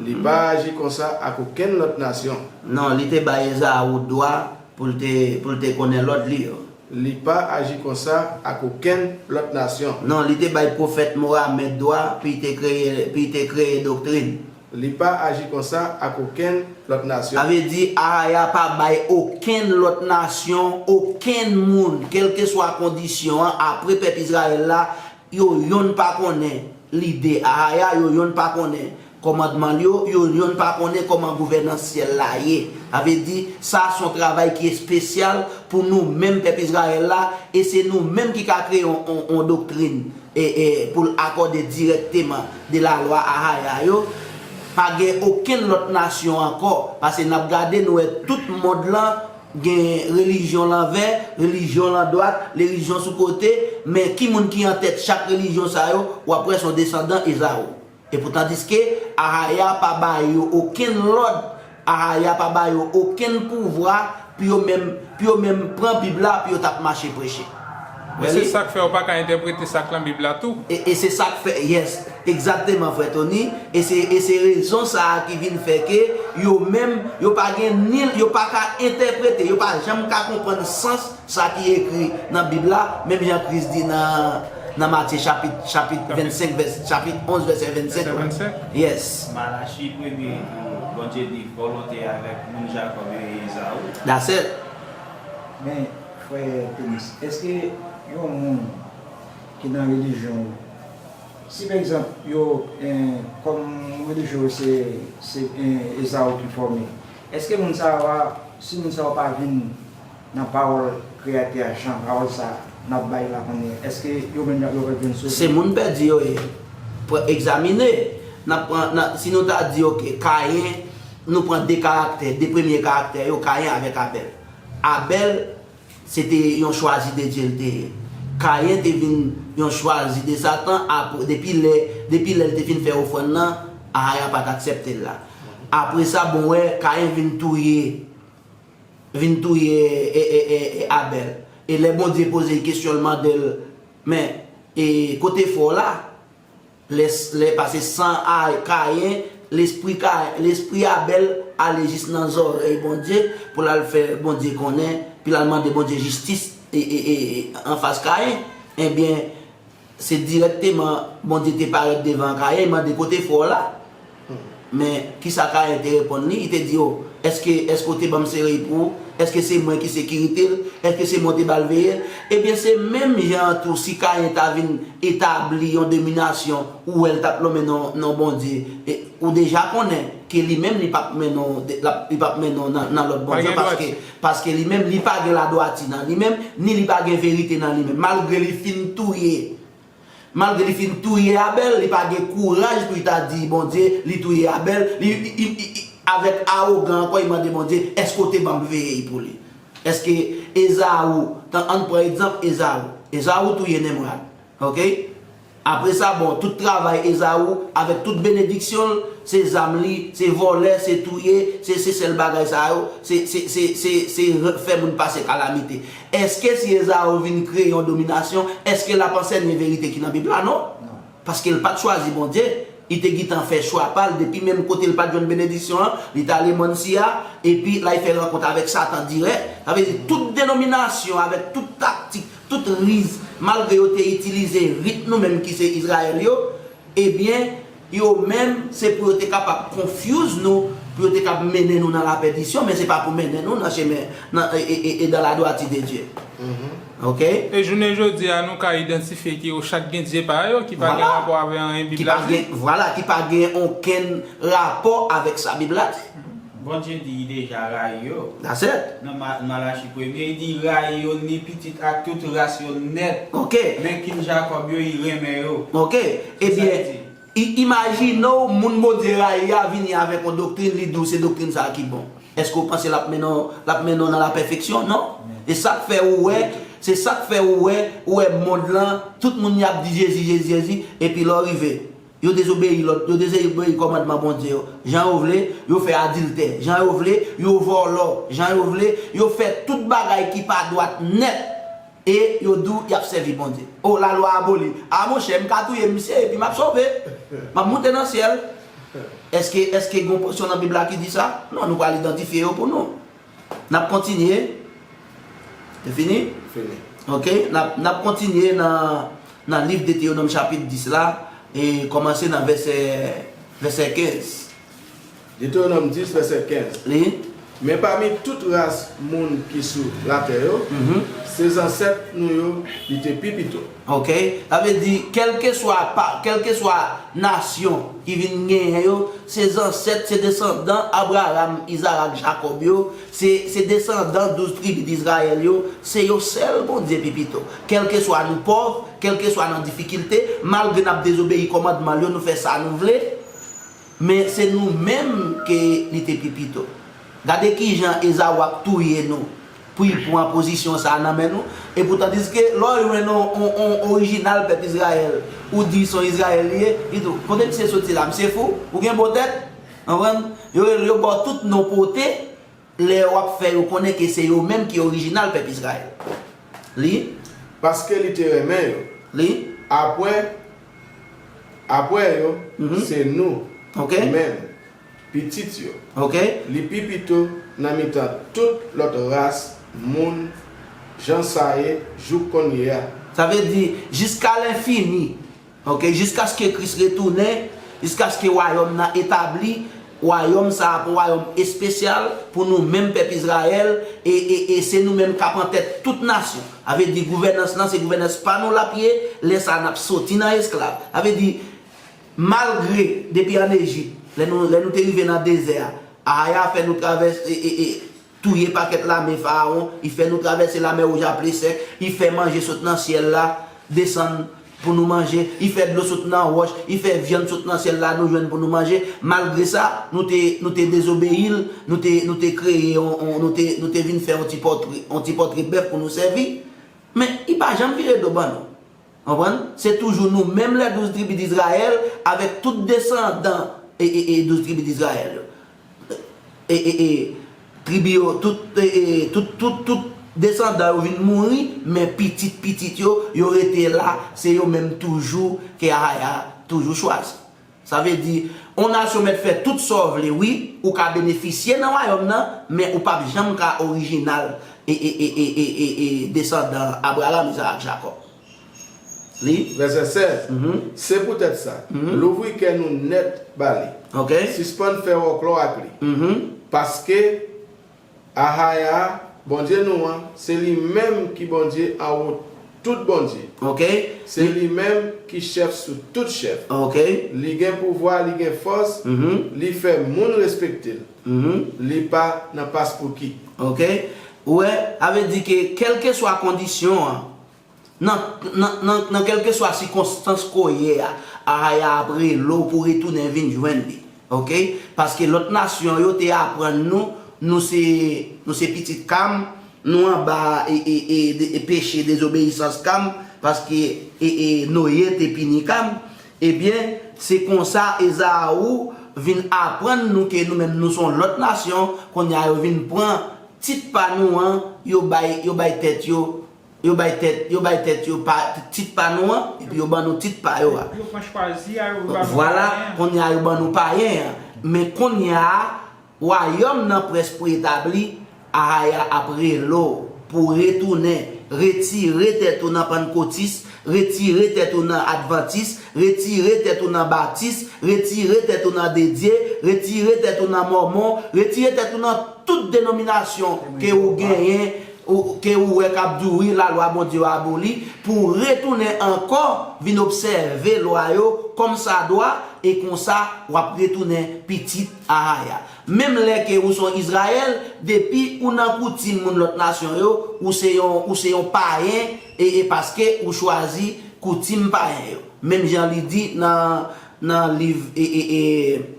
Li pa aji konsa ak okenn lòt nasyon. Non, li te bay Ezaou dwa pou l te, pou l te konnen lòd li yo. Li pa aji konsa ak okenn lòt nasyon. Non, li te bay pwofèt Mohamed dwa pou l te kreye, pou l te kreye doktrin. Li pa aji konsa ak okenn lòt nasyon. Sa vle di, Ahaya pa bay okenn lòt nasyon, okenn moun, kèlkeswa kondisyon an, apre pèp Izrayèl la, yo yonn pa konnen lide Ahaya, yo yonn pa konnen kòmandman l yo, yo yonn pa konnen kòman gouvènans syèl la ye. Sa vle di, sa se yon travay ki espesyal pou nou menm pèp Izrayèl la, e se nou menm ki ka kreye yon, yon, yon doktrin e, e, pou l akòde dirèkteman de lalwa Ahaya yo, pa gen okenn lòt nasyon ankò, paske n ap gade, nou wè tout mond lan gen relijyon lanvè, relijyon landwat, relijyon sou kote, men ki moun ki antèt chak relijyon sa yo, w ap wè se yon desandan Ezaou. E poutandiske, Ahaya pa ba yo okenn lòd, Ahaya pa ba yo okenn pouvwa pou yo menm, pou yo menm pran Bib la, pou yo t ap mache preche. Men se sa k fè yo pa ka entèprete sa k nan Bib la tou. E, e se sa k fè, yes, egzakteman, frè Tony. E se, e se rezon sa a ki vin fè ke yo menm, yo pa gen ni, yo pa ka entèprete, yo pa janm ka konprann sans sa ki ekri nan Bib la, menm jan Kris di nan, nan Matye chapit, chapit vennsenk, vès, chapit onz, vèsè vennsenk la. Yes. Malachi premye tou, Bondye di, volonte avèk moun Jakòb yo e Ezaou. That's it. Men, frè Tenis, èske yon moun ki nan relijyon, si pa egzanp, yo, eh, kòm relijyon se, se eh, Ezaou ki fòme, èske moun sa yo, si moun sa yo pa vin nan pawòl Kreyatè a, jan pawòl sa n ap bay la kounye a, èske yo menm yo p ap jwenn sove? Se moun pèdi yo ye. Pran, egzamine. N ap pran, n ap, si nou ta di, oke, Kayen, nou pran de karaktè, de premye karaktè yo, Kayen avèk Abèl. Abèl, se te yon chwazi de Dye l te ye. Kayen te vin yon chwazi de Satan, apre, depi lè, depi lè l te fin fè ofrann nan, Ahaya pa t aksepte l la. Apre sa, bon, wè, Kayen vin touye vin touye e, e, e, e Abèl. E lè Bondye poze l kesyon, l mande l, men, e, kote fè w la? Lè, lè pase san a Kayen, lespri Ka, lespri Abèl ale jis nan zòrèy Bondye pou l al fè Bondye konnen, pou l al mande Bondye jistis e, e, e, e, anfas Kayen. Ebyen, Se dirèkteman Bondye te parèt devan Kayen, mande kote fè w la. Men, kisa Kayen te reponn li? Li te di, o, èske, èske w te ban m serey pou ou? Èske se mwen ki sekirite l? Èske se mwen w te ba l veye l? Ebyen, se menm jan an tou, si Kayen ta vin etabli yon dominasyon, ou wè l t ap lonmen non, non Bondye, e, ou deja konnen ke li menm li p ap mennen w, li p ap mennen w nan, nan lòt bondye, paske, paske li menm li pa gen ladwati nan li menm, ni li pa gen verite nan li menm. Malgre li fin touye, malgre li fin touye Abèl, li pa gen kouraj pou li ta di Bondye li touye Abèl. Li, li, li, li, avèk awogan ankò, li mande Bondye, èske w te ban m veye pou li? Èske Ezaou, tan, ann pran egzanp Ezaou. Ezaou touye Nenmwad. Ok? Apre sa, bon, tout travay Ezaou, avèk tout benediksyon l, se zam li, se vòlè, se touye, se, se sèl bagay sa yo, se, se, se, se, se fè moun pase kalamite. Èske si Ezaou vin kreye yon dominasyon, èske l ap ansèye verite ki nan Bib la? Non. Paske l pa t chwazi Bondye. Li te gentan fè chwa pa l, depi menm kote l pa t jwenn benediksyon an, li t ale Mansia, epi la l fè rankont avèk Satan dirèk. Sa vle di, tout denominasyon, avèk tout taktik, tout riz, malgre yo te itilize rit nou menm ki se Izrayèl yo, ebyen, yo menm, se pou yo te kapab confuse nou, pou yo te kab mennen nou nan lapèdisyon, men se pa pou mennen nou nan chemen, nan, e, e, e, e dans la droiture de Dieu. Oke? E jounen jodi a, nou ka idantifye ke yo chak gen dye pa yo, ki pa gen Vwala. Rapò avè anyen Bib Ki la pa di. Gen, vwala, ki pa gen okenn rapò avèk sa Bib la di. Bondye di li deja rayi yo. That's it. Nan Ma- Malachi premye, li di rayi yo ni pitit ak tout ras yo nèt. Oke. Men kin Jakòb yo, li renmen yo. Oke. Ebyen, i- imajine w, moun Bondye rayi a vini avèk yon doktrin, li di w se doktrin sa a ki bon. Èske w panse l ap mennen w, l ap mennen w nan lapèfeksyon? Non. E sa k fè ou wè, se sa k fè ou wè, ou wè mond lan, tout moun y ap di Jezi, Jezi, Jezi, epi lè w rive, yo dezobeyi lòd, yo dezobeyi kòmandman Bondye yo. Jan yo vle, yo fè adiltè. Jan yo vle, yo vòlò. Jan yo vle, yo fè tout bagay ki pa dwat nèt. E yo di w y ap sèvi Bondye. O, lalwa aboli. A, monchè, m ka touye misye epi m ap sove. M ap moute nan syèl. Èske, èske gen yon pòsyon nan Bib la ki di sa? Non, nou pral idantifye yo pou nou. N ap kontinye. Se fini? Fini. Oke, n ap, n ap kontinye nan, nan liv Detewonòm chapit dis la, e kòmanse nan vèsè, vèsè kenz. Detewonòm dis, vèsè kenz. Li. Men pami tout ras moun ki sou latè yo, Mhm. se zansèt nou yo li te pi pito. Oke? Sa vle di, kèlkeswa pa, kèlkeswa nasyon ki vin genyen yo, se zansèt, se desandan Abraram, Izarak, Jakòb yo, se, se desandan douz tribi d Izrayèl yo, se yo sèl Bondye pi pito. Kèlkeswa nou pòv, kèlkeswa nan difikilte, malgre n ap dezobeyi kòmandman l yo, nou fè sa nou vle, men se nou menm ke li te pi pito. Gade kijan Ezaou ap touye nou pou l pran pozisyon sa a nan men nou. Epoutan, diske lè w jwenn yon, yon, yon orijinal pèp Izrayèl, ou di se yon Izrayèl li ye, li di w, kote misye soti la? Misye fou? Ou gen bon tèt? Konprann? Yo, yo ba w tout non pote, lè w ap fè yo konnen ke se yo menm ki orijinal pèp Izrayèl. Li. Paske li te renmen yo. Li. Apre, apre yo, Mhm. se nou Oke. menm, pitit yo. Oke. Li pi pito nan mitan tout lòt ras moun, jan sa ye jouk kounye a. Sa vle di, jiska lenfini, oke, jiskaske Kris retounen, jiskaske wayòm nan etabli, wayòm sa a pou wayòm espesyal pou nou menm pèp Izrayèl, e, e, e se nou menm k ap antèt tout nasyon. Sa vle di, gouvènans lan, se gouvènans pa nou l ap ye, lè sa a n ap soti nan esklav. Sa vle di, malgre, depi ann Ejip, lè nou, lè nou te rive nan dezè a, Ahaya fè nou travèse, e, e, e, touye pakèt lame Farawon, li fè nou travèse Lamè Wouj a pye sèk, li fè manje sot nan syèl la desann pou nou manje, li fè dlo sot nan wòch, li fè vyann sot nan syèl la nou jwenn pou nou manje. Malgre sa, nou te, nou te dezobeyi l, nou te, nou te kreye, on, on, nou te, nou te vin fè yon ti pòtre, yon ti pòtre bèf pou nou sèvi. Men, li pa janm vire do ban nou. Konprann? Se toujou nou menm, lè douz tribi d Izrayèl, avèk tout desandan e, e, e douz tribi d Izrayèl yo. E, e, e, tribi yo, tout, e, e, tout, tout, tout desandan yo vin mouri, men pitit, pitit yo, yo rete la, se yo menm toujou ke Ahaya toujou chwazi. Sa vle di, on nasyon mèt fè tout sa w vle, wi, ou ka benefisye nan wayòm nan, men ou p ap janm ka orijinal e, e, e, e, e, e, e desandan Abraram, Izarak, Jakòb. Li. Vèsè sèz. Mhm. Se poutèt sa, Mhm. louvri kè nou nèt ba li. Oke. Sispann fè wòklò ak li. Mhm. Paske Ahaya, Bondye nou an, se li menm ki Bondye anwo tout bondye. Oke. Se Li li menm ki chèf sou tout chèf. Oke. Li gen pouvwa, li gen fòs, Mhm. li fè moun respekte l. Mhm. Li pa nan paspouki. Oke. Ou wè, sa vle di ke kèlkeswa kondisyon an, Nan, nan, nan, nan kèlkeswa sikonstans ke w ye a, Ahaya ap rele w pou w retounen vin jwenn li. Oke? Paske lòt nasyon yo te aprann nou, nou se, nou se pitit Kam, nou anba e, e, e, de, e peche dezobeyisans Kam, paske e, e, Noye te pini Kam. Ebyen, se konsa Ezaou vin aprann nou ke nou menm nou se yon lòt nasyon, kounye a yo vin pran tit pa nou an, yo bay, yo bay tèt yo Yo bay tèt, yo bay tèt yo pa, tit pa nou an, epi yo ban nou tit pa yo a. Yo pran chwazi a, yo ba nou Vwala, payen. Kounye a yo ban nou payen an. Men kounye a, wayòm nan prèske pou etabli, Ahaya ap rele w pou w retounen, retire tèt ou nan pannkotis, retire tèt ou nan advantis, retire tèt ou nan batis, retire tèt ou nan dedye, retire tèt ou nan mòmon, retire tèt ou nan tout denominasyon ke ou genyen, ou, ke ou wè k ap di w, wi, lalwa Bondye yo aboli, pou w retounen ankò, vin obsève lwa yo kòmsadwa, e konsa, w ap retounen pitit Ahaya. Menm lè ke ou se yon Izrayèl, depi ou nan koutim moun lòt nasyon yo, ou se yon, ou se yon payen, e, e paske ou chwazi koutim payen yo. Menm jan li di nan, nan liv, e, e, e,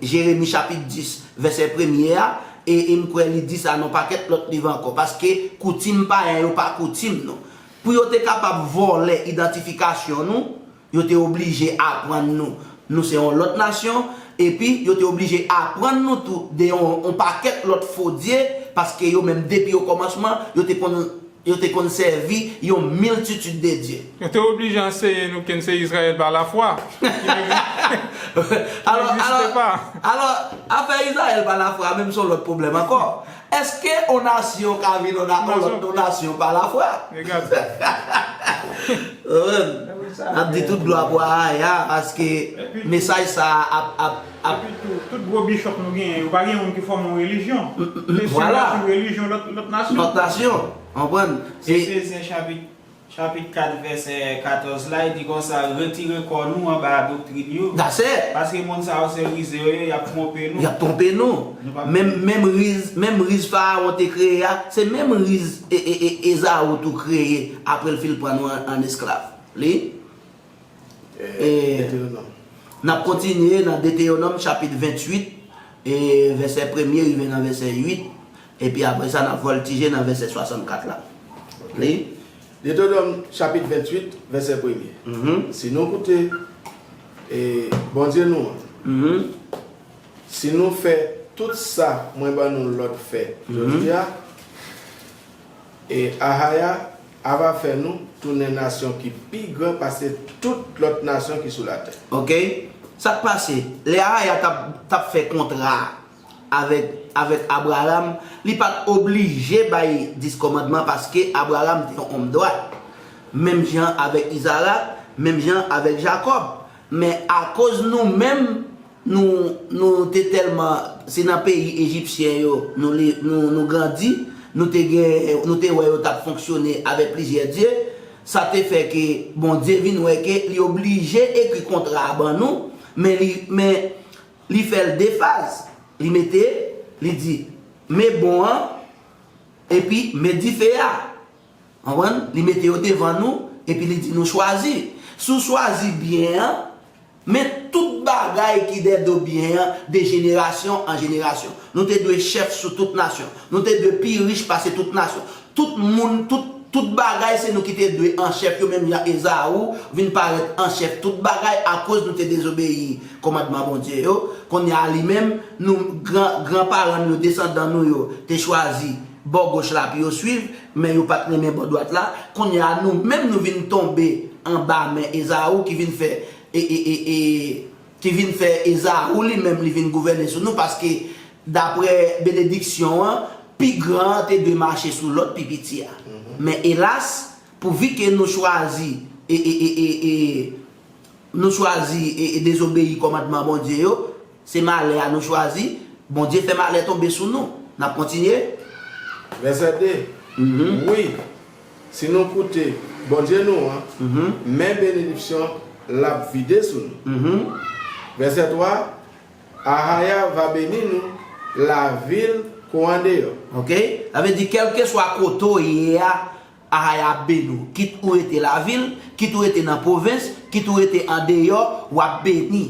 Jeremi chapit dis, vèsè premye a, e, e m kwè li di sa nan pakèt lòt liv ankò, paske koutim payen yo pa koutim nou. Pou yo te kapab vòlè idantifikasyon nou, yo te oblije aprann nou, nou se yon lòt nasyon, epi yo te oblije aprann nou tou de yon, yon pakèt lòt fo dye, paske yo menm depi okòmansman, yo te konn, yo te konn sèvi yon miltitid de dye. Yo te oblije anseye nou ke n se Izrayèl pa lafwa. Alò, alò, alò, afè Izrayèl pa lafwa, menm se yon lòt pwoblèm ankò. Èske yon nasyon ka vin yon na-, yon lòt yon nasyon pa lafwa? Regarde. N ap di tout glwa pou Ahaya, paske mesaj sa a ap, ap, ap. Epi tou, tout gwo bishòp nou genyen yo, pa gen youn ki fòme yon relijyon. Men si yo vwala. Sou relijyon lòt, lòt nasyon. Lòt nasyon, konprann? Se Efezyen chapit, chapit kat, vèsè katòz la, li di konsa, retire kò nou anba doktrin yo. That's it. Paske moun sa yo se rize yo ye, y ap twonpe nou. Y ap twonpe nou. Nou pa. Menm, menm riz, menm riz Farawon te kreye a, se menm riz e, e, e, Ezaou tou kreye apre l fin pran nou an, an esklav. Li? E, Detewonòm. N ap kontinye nan Detewonòm chapit venntuit, e vèsè premye rive nan vèsè uit, epi apre sa n ap vòltije nan vèsè swasannkat la. Li? Detewonòm chapit venntuit, vèsè premye. Mhm. Si nou koute, e, Bondye nou an, mhm, si nou fè tout sa mwen ban nou lòd fè, mhm, jodi a, e Ahaya ava fè nou tounen nasyon ki pi gran pase tout lòt nasyon ki sou latè. Oke? Sa k pase? Lè Ahaya t ap, t ap fè kontra avèk, avèk Abraram, li pa t oblije bay dis kòmandman paske Abraram te yon òm dwat. Menm jan avèk Izarak, menm jan avèk Jakòb. Men akoz nou menm, nou, nou te tèlman, se nan peyi ejipsyen yo, nou, nou, nou grandi, nou te gen, nou te wè yo t ap fonksyone avèk plizyè dye, sa te fè ke Bondye vin wè ke li oblije ekri kontra a ban nou, men li, men li fè l de faz. Li mete, li di, men bon an, epi men dife a. Konprann? Li mete yo devan nou, epi li di nou chwazi. Si w chwazi byen an, men tout bagay ki dèdo byen an, de jenerasyon an jenerasyon. Nou te dwe chèf sou tout nasyon. Nou te dwe pi rich pase tout nasyon. Tout moun, tout, tout bagay, se nou ki te dwe an chèf yo, menm jan Ezaou vin parèt an chèf tout bagay akoz nou te dezobeyi kòmandman Bondye yo. Kounye a li menm, nou, gran, granparan nou yo, desandan nou yo, te chwazi bò goch la pou yo swiv, men yo pa t renmen bò dwat la. Kounye a nou menm nou vin tonbe anba men Ezaou ki vin fè, e, e, e, e, ki vin fè Ezaou li menm li vin gouvène sou nou, paske daprè benediksyon an, pi gran an te dwe mache sou lòt pi piti a. Mhm. Men elas, pouvi ke nou chwazi, e, e, e, e, e, nou chwazi e, e dezobeyi kòmandman Bondye yo, se malè a nou chwazi, Bondye fè malè tonbe sou nou. N ap kontinye? Vèsè de. Mhm. Wi, si nou koute Bondye nou an, mhm, men benediksyon l ap vide sou nou. Mhm. Vèsè twa, Ahaya va beni nou, lavil kou andeyò. Oke? Sa vle di, kèlkeswa kote w ye a, Ahaya ap beni w. Kit ou rete lavil, kit ou rete nan pwovens, kit ou rete andeyò, w ap beni.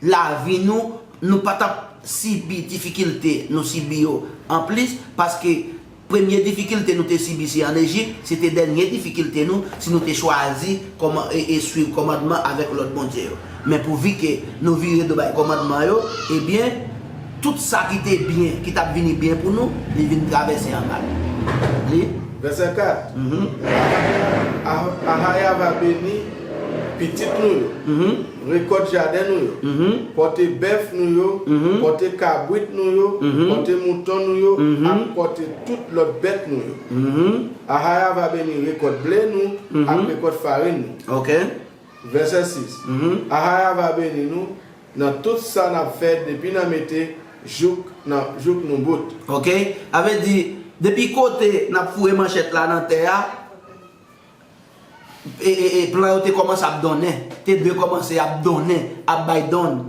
Lavi nou, nou pa t ap sibi difikilte nou sibi yo anplis, paske premye difikilte nou te sibi se ann Ejip, se te dènye difikilte nou si nou te chwazi kòman, e, e swiv kòmandman avèk lòd Bondye yo. Men pouvi ke nou vire do bay kòmandman yo, ebyen, tout sa ki te byen, ki t ap vini byen pou nou, li vin travèse an mal. Li. Vèsè kat. Ahaya va beni pitit nou yo, rekòt jaden nou yo, pòte bèf nou yo, pòte kabrit nou yo, pòte mouton nou yo, ak pòte tout lòt bèt nou yo. Ahaya va beni rekòt ble nou ak rekòt farin nou. Ok. Vèsè sis. Ahaya va beni nou nan tout sa n ap fè depi nan mete jouk nan jouk nou bout. Ok. Sa vle di, depi kote n ap foure manchèt la nan tè a, e, e, e plan yo te kòmanse ap donnen, te dwe kòmanse ap donnen, ap bay donn.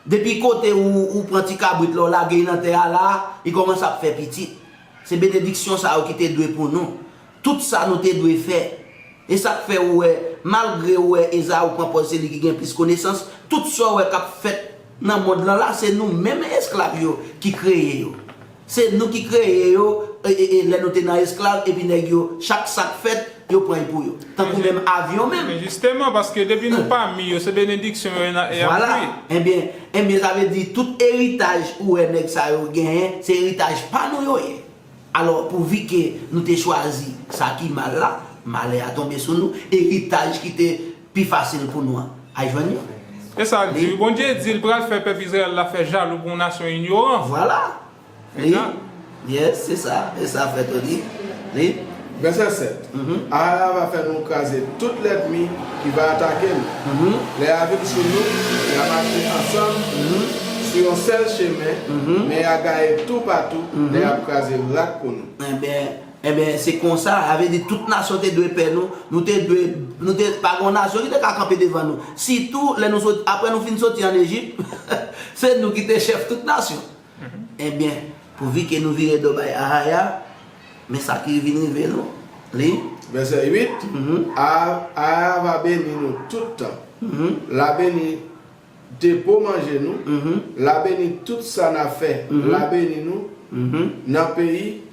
Depi kote ou, ou pran ti kabrit la, ou lage l nan tè a la, li kòmanse ap fè pitit. Se benediksyon sa yo ki te dwe pou nou. Tout sa nou te dwe fè. E sa k fè ou wè, malgre ou wè Ezaou pran pòz se li ki gen plis konesans, tout sa ou wè k ap fèt nan mond lan la, se nou menm esklav yo ki kreye yo. Se nou ki kreye yo, e, e, e lè nou te nan esklav, epi nèg yo, chak sa k fèt, yo pran l pou yo. Tankou menm avyon menm. Men jisteman, paske depi nou pami yo, se benediksyon yo y ap jwi. Vwala. Ebyen, ebyen, sa vle di tout eritaj ou wè nèg sa yo genyen, se eritaj pa nou yo ye. Alò, pouvi ke nou te chwazi sa ki mal la, malè a tonbe sou nou, eritaj ki te pi fasil pou nou an, al jwenn yo. E sa l di, wi, Bondye di l pral fè pèp Izrayèl la fè jalou pou yon nasyon inyoran. Vwala. Li, yes, se sa, e sa fèt, wi. Li. Vèsè sèt. Ahaya va fè nou kraze tout lènmi ki va atake nou. Lè y a vin sou nou, y a mache ansanm sou yon sèl chemen, men y a gaye toupatou lè y ap kraze rak pou nou. Ebyen, ebyen, se konsa, sa vle di tout nasyon te dwe pè nou, nou te dwe, nou te, pa gen yon nasyon ki te ka kanpe devan nou. Sitou, lè nou sot, apre nou fin soti ann Ejip, se nou ki te chèf tout nasyon. Ebyen, pouvi ke nou vire do bay Ahaya, men sa ki vin rive nou. Li. Vèsè uit. Ahaya va beni nou tout tan. L a beni depo manje nou, l a beni tout sa n a fè, l a beni nou nan peyi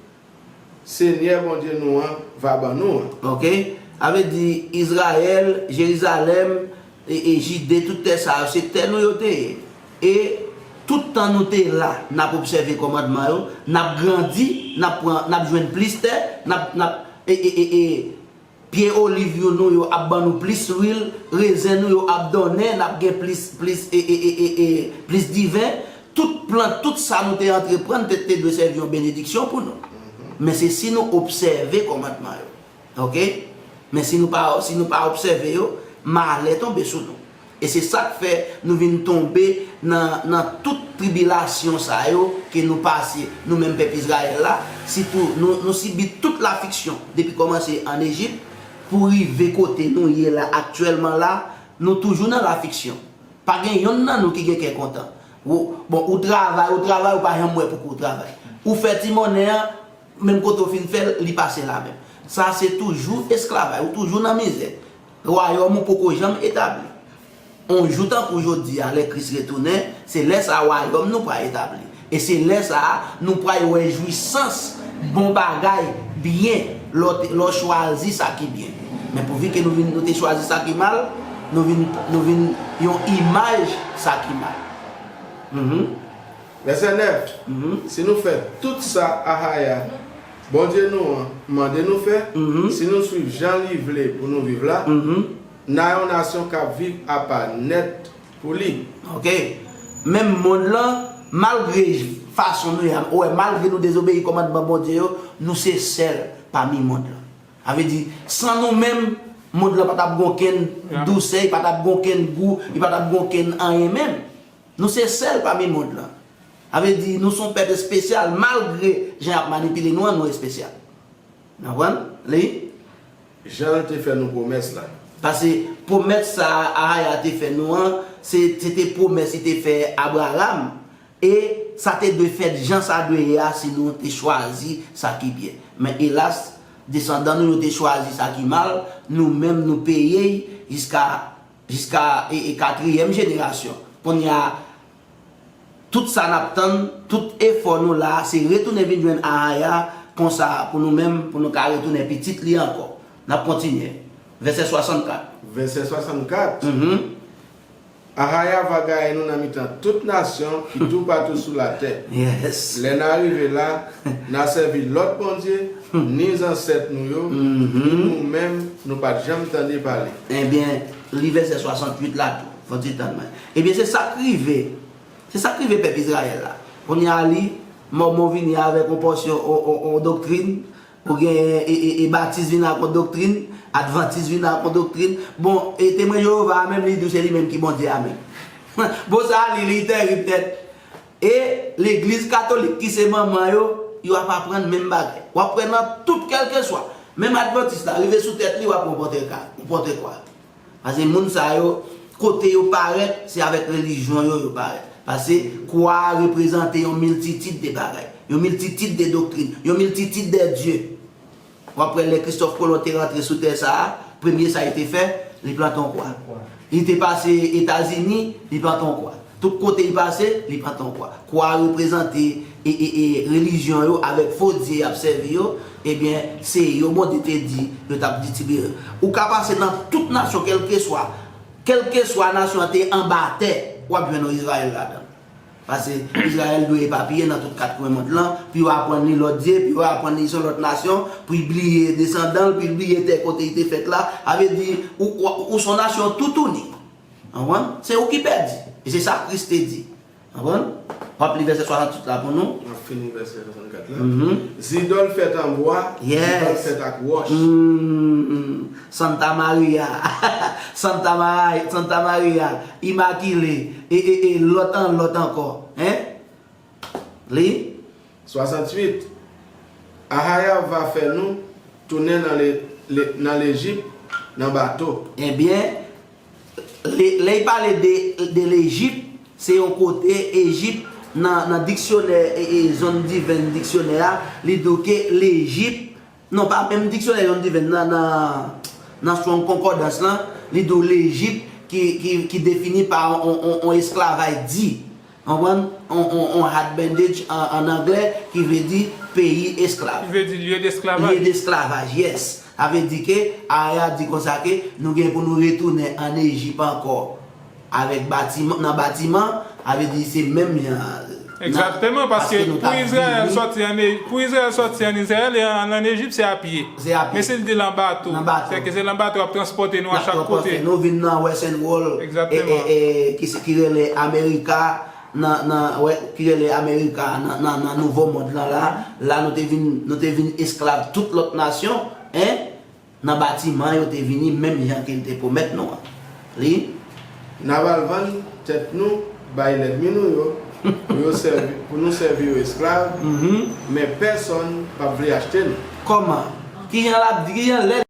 Senyè Bondye nou an va ban nou an. Ok. Sa vle di Izrayèl, Jerizalèm, e, e Jide, tout tè sa yo, se tè nou yo te ye. E tout tan nou te la, n ap obsève kòmandman yo, n ap grandi, n ap pran, n ap jwenn plis tè, n ap, n ap, e, e, e, e, pye oliv yo nou yo ap ban nou plis lwil, rezen nou yo ap donnen, n ap gen plis, plis, e, e, e, e, e, plis diven. Tout plant, tout sa nou te antreprann te, te dwe sèvi yon benediksyon pou nou. Men se si nou obsève kòmandman yo. Ok? Men si nou pa, si nou pa obsève yo, malè tonbe sou nou. E se sa k fè nou vin tonbe nan, nan tout tribilasyon sa yo ke nou pase, nou menm pèp Izrayèl la, sitou nou, nou sibi tout lafiksyon depi kòmanse ann Ejip pou rive kote nou ye la aktyèlman la, nou toujou nan lafiksyon. Pa gen yonn nan nou ki gen kè kontan. Ou, bon, ou travay, ou travay, ou pa janm wè pouki w travay. Ou fè ti monnen an, menm kote w fin fè l, li pase la menm. Sa se toujou esklavay, ou toujou nan mizè. Wayòm ou poko janm etabli. On jou tankou jodi a, lè Kris retounen, se lè sa a wayòm nou pral etabli. E se lè sa a, nou pral wè jwisans bon bagay, byen, lè w te, lè w chwazi sa ki byen. Men pouvi ke nou vin, nou te chwazi sa ki mal, nou vin, nou vin yon imaj sa ki mal. Mhm. Vèsè nèf. Mhm. Si nou fè tout sa Ahaya, Bondye nou an, mande nou fè, mhm, si nou swiv jan li vle pou nou viv la, mhm, n a yon nasyon k ap viv apa nèt pou li. Ok. Menm mond lan, malgre fason nou ye a, ou wè, malgre nou dezobeyi kòmandman Bondye yo, nou se sèl pami mond lan. Sa vle di, san nou menm, mond lan pa t ap gen okenn, ya, dousè, li pa t ap gen okenn gou, li pa t ap gen okenn anyen menm. Nou se sèl pami mond lan. Sa vle di, nou se yon pèp espesyal, malgre jan y ap manipile nou an, nou espesyal. Ou konprann? Li? Jan l te fè nou pwomès la. Paske pwomès sa a, Ahaya te fè nou an, se, se te pwomès li te fè Abraram. E sa te dwe fèt jan sa dwe ye a si nou te chwazi sa ki byen. Men elas, desandan nou yo te chwazi sa ki mal, nou menm nou peye l jiska, jiska, e, e katriyèm jenerasyon. Kounye a, tout sa n ap tann, tout efò nou la, se retounen vin jwenn Ahaya, konsa pou nou menm, pou nou ka retounen pitit li ankò. N ap kontinye. Vèsè swasannkat. Vèsè swasannkat. Mhm. Ahaya va gaye nou nan mitan tout nasyon ki toupatou sou latè. Yes. Lè n a rive la, n a sèvi lòt bondye, ni zansèt nou yo, ni nou menm, nou pa t janm tande pale. Ebyen, li vèsè swasanntuit la tou. Fò ti tann mwen. Ebyen, se sa k rive. Se sa k rive pèp Izrayèl la. Kounye a li, Mòmon vini avèk yon pòsyon, yon, yon, yon doktrin, ou gen e, e, e Batis vin ak yon doktrin, Advantis vin ak yon doktrin. Bon, e Temwen Jewova a menm, li di w se li menm ki Bondye a menm. Bon, sa a li, li tèrib nèt. E legliz katolik ki se manman yo, yo ap aprann menm bagay. W ap wè nan tout, kèlkeswa. Menm Advantis la, rive sou tèt li, w ap wè yon pòtre ka, yon pòtre kwa. Paske moun sa yo, kote yo parèt, se avèk relijyon yo yo parèt. Paske kwa a reprezante yon miltitid de bagay, yon miltitid de doktrin, yon miltitid de dye. W ap wè lè Kristòf Kolon te rantre sou tè sa a, premye sa li te fè, li plante yon kwa. Li te pase Etazini, li plante yon kwa. Tout kote li pase, li plante yon kwa. Kwa a reprezante e, e, e, relijyon yo avèk fo dye y ap sèvi yo, ebyen, se yo Bondye te di yo t ap ditibye. Ou ka pase nan tout nasyon, kèlkeswa, kèlkeswa nasyon an te anba tè, w ap jwenn yon Izrayèl ladan l. Paske Izrayèl dwe epapiye nan tout kat kwen mond lan, pou yo aprann li lòt dye, pou yo aprann li se yon lòt nasyon, pou l bliye desandan l, pou l bliye tè kote li te fèt la. Sa vle di, ou, ou, ou se yon nasyon toutouni. Konprann? Se ou ki pèdi. E se sa Kris te di. Konprann? W ap li vèsè swasanntuit la pou nou. M ap fini vèsè swasannkat la. Mhm. Zidòl fèt an bwa, yes, zidòl fèt ak wòch. Mm, Santa Maria. Santa Maria, Santa Maria, Imakile, e, e, e lòt an lòt ankò. Hein? Li? Swasanntuit. Ahaya va fè nou tounen nan le, le, nan Lejip, nan bato. Ebyen, lè, lè y pale de, de Lejip, se yon kote, Ejip, nan, nan diksyonè, e, e, Zòn Divèn diksyonè a, li di w ke Lejip, non, pa menm diksyonè Zòn Divèn nan, nan, nan Strong Concordance lan, li di w Lejip ki, ki, ki defini pa yon, yon, yon esklavaj di. Konprann? On, on, on hard bandage an, an anglè, ki vle di peyi esklav. Ki vle di lye desklavaj. Lye desklavaj, yes. Sa vle di ke Ahaya di konsa ke nou gen pou nou retounen ann Ejip ankò. Avèk batiman, nan batiman, sa vle di se menm jan. Egzakteman, paske pou Izrayèl sòti ann E-, pou Izrayèl sòti ann Izrayèl e al ann Ejip, se a pye. Se a pye. Men si l di l an bato, nan bato, sèke se nan bato y ap transpòte nou a chak kote. Nou vin nan Western World, e, e, e, ki se, ki rele Amerika, nan, nan, wè, ki rele Amerika, nan, nan, nan Nouvo Mond lan la, la nou te vin, nou te vin esklav tout lòt nasyon, en, nan batiman yo te vini menm jan ke l te pwomèt nou an. Li? N ap al vann tèt nou bay lènmi nou yo, pou yo sèvi, pou nou sèvi yo esklav, men pèsonn p ap vle achte nou. Kòman? Kijan l ap di, kijan lè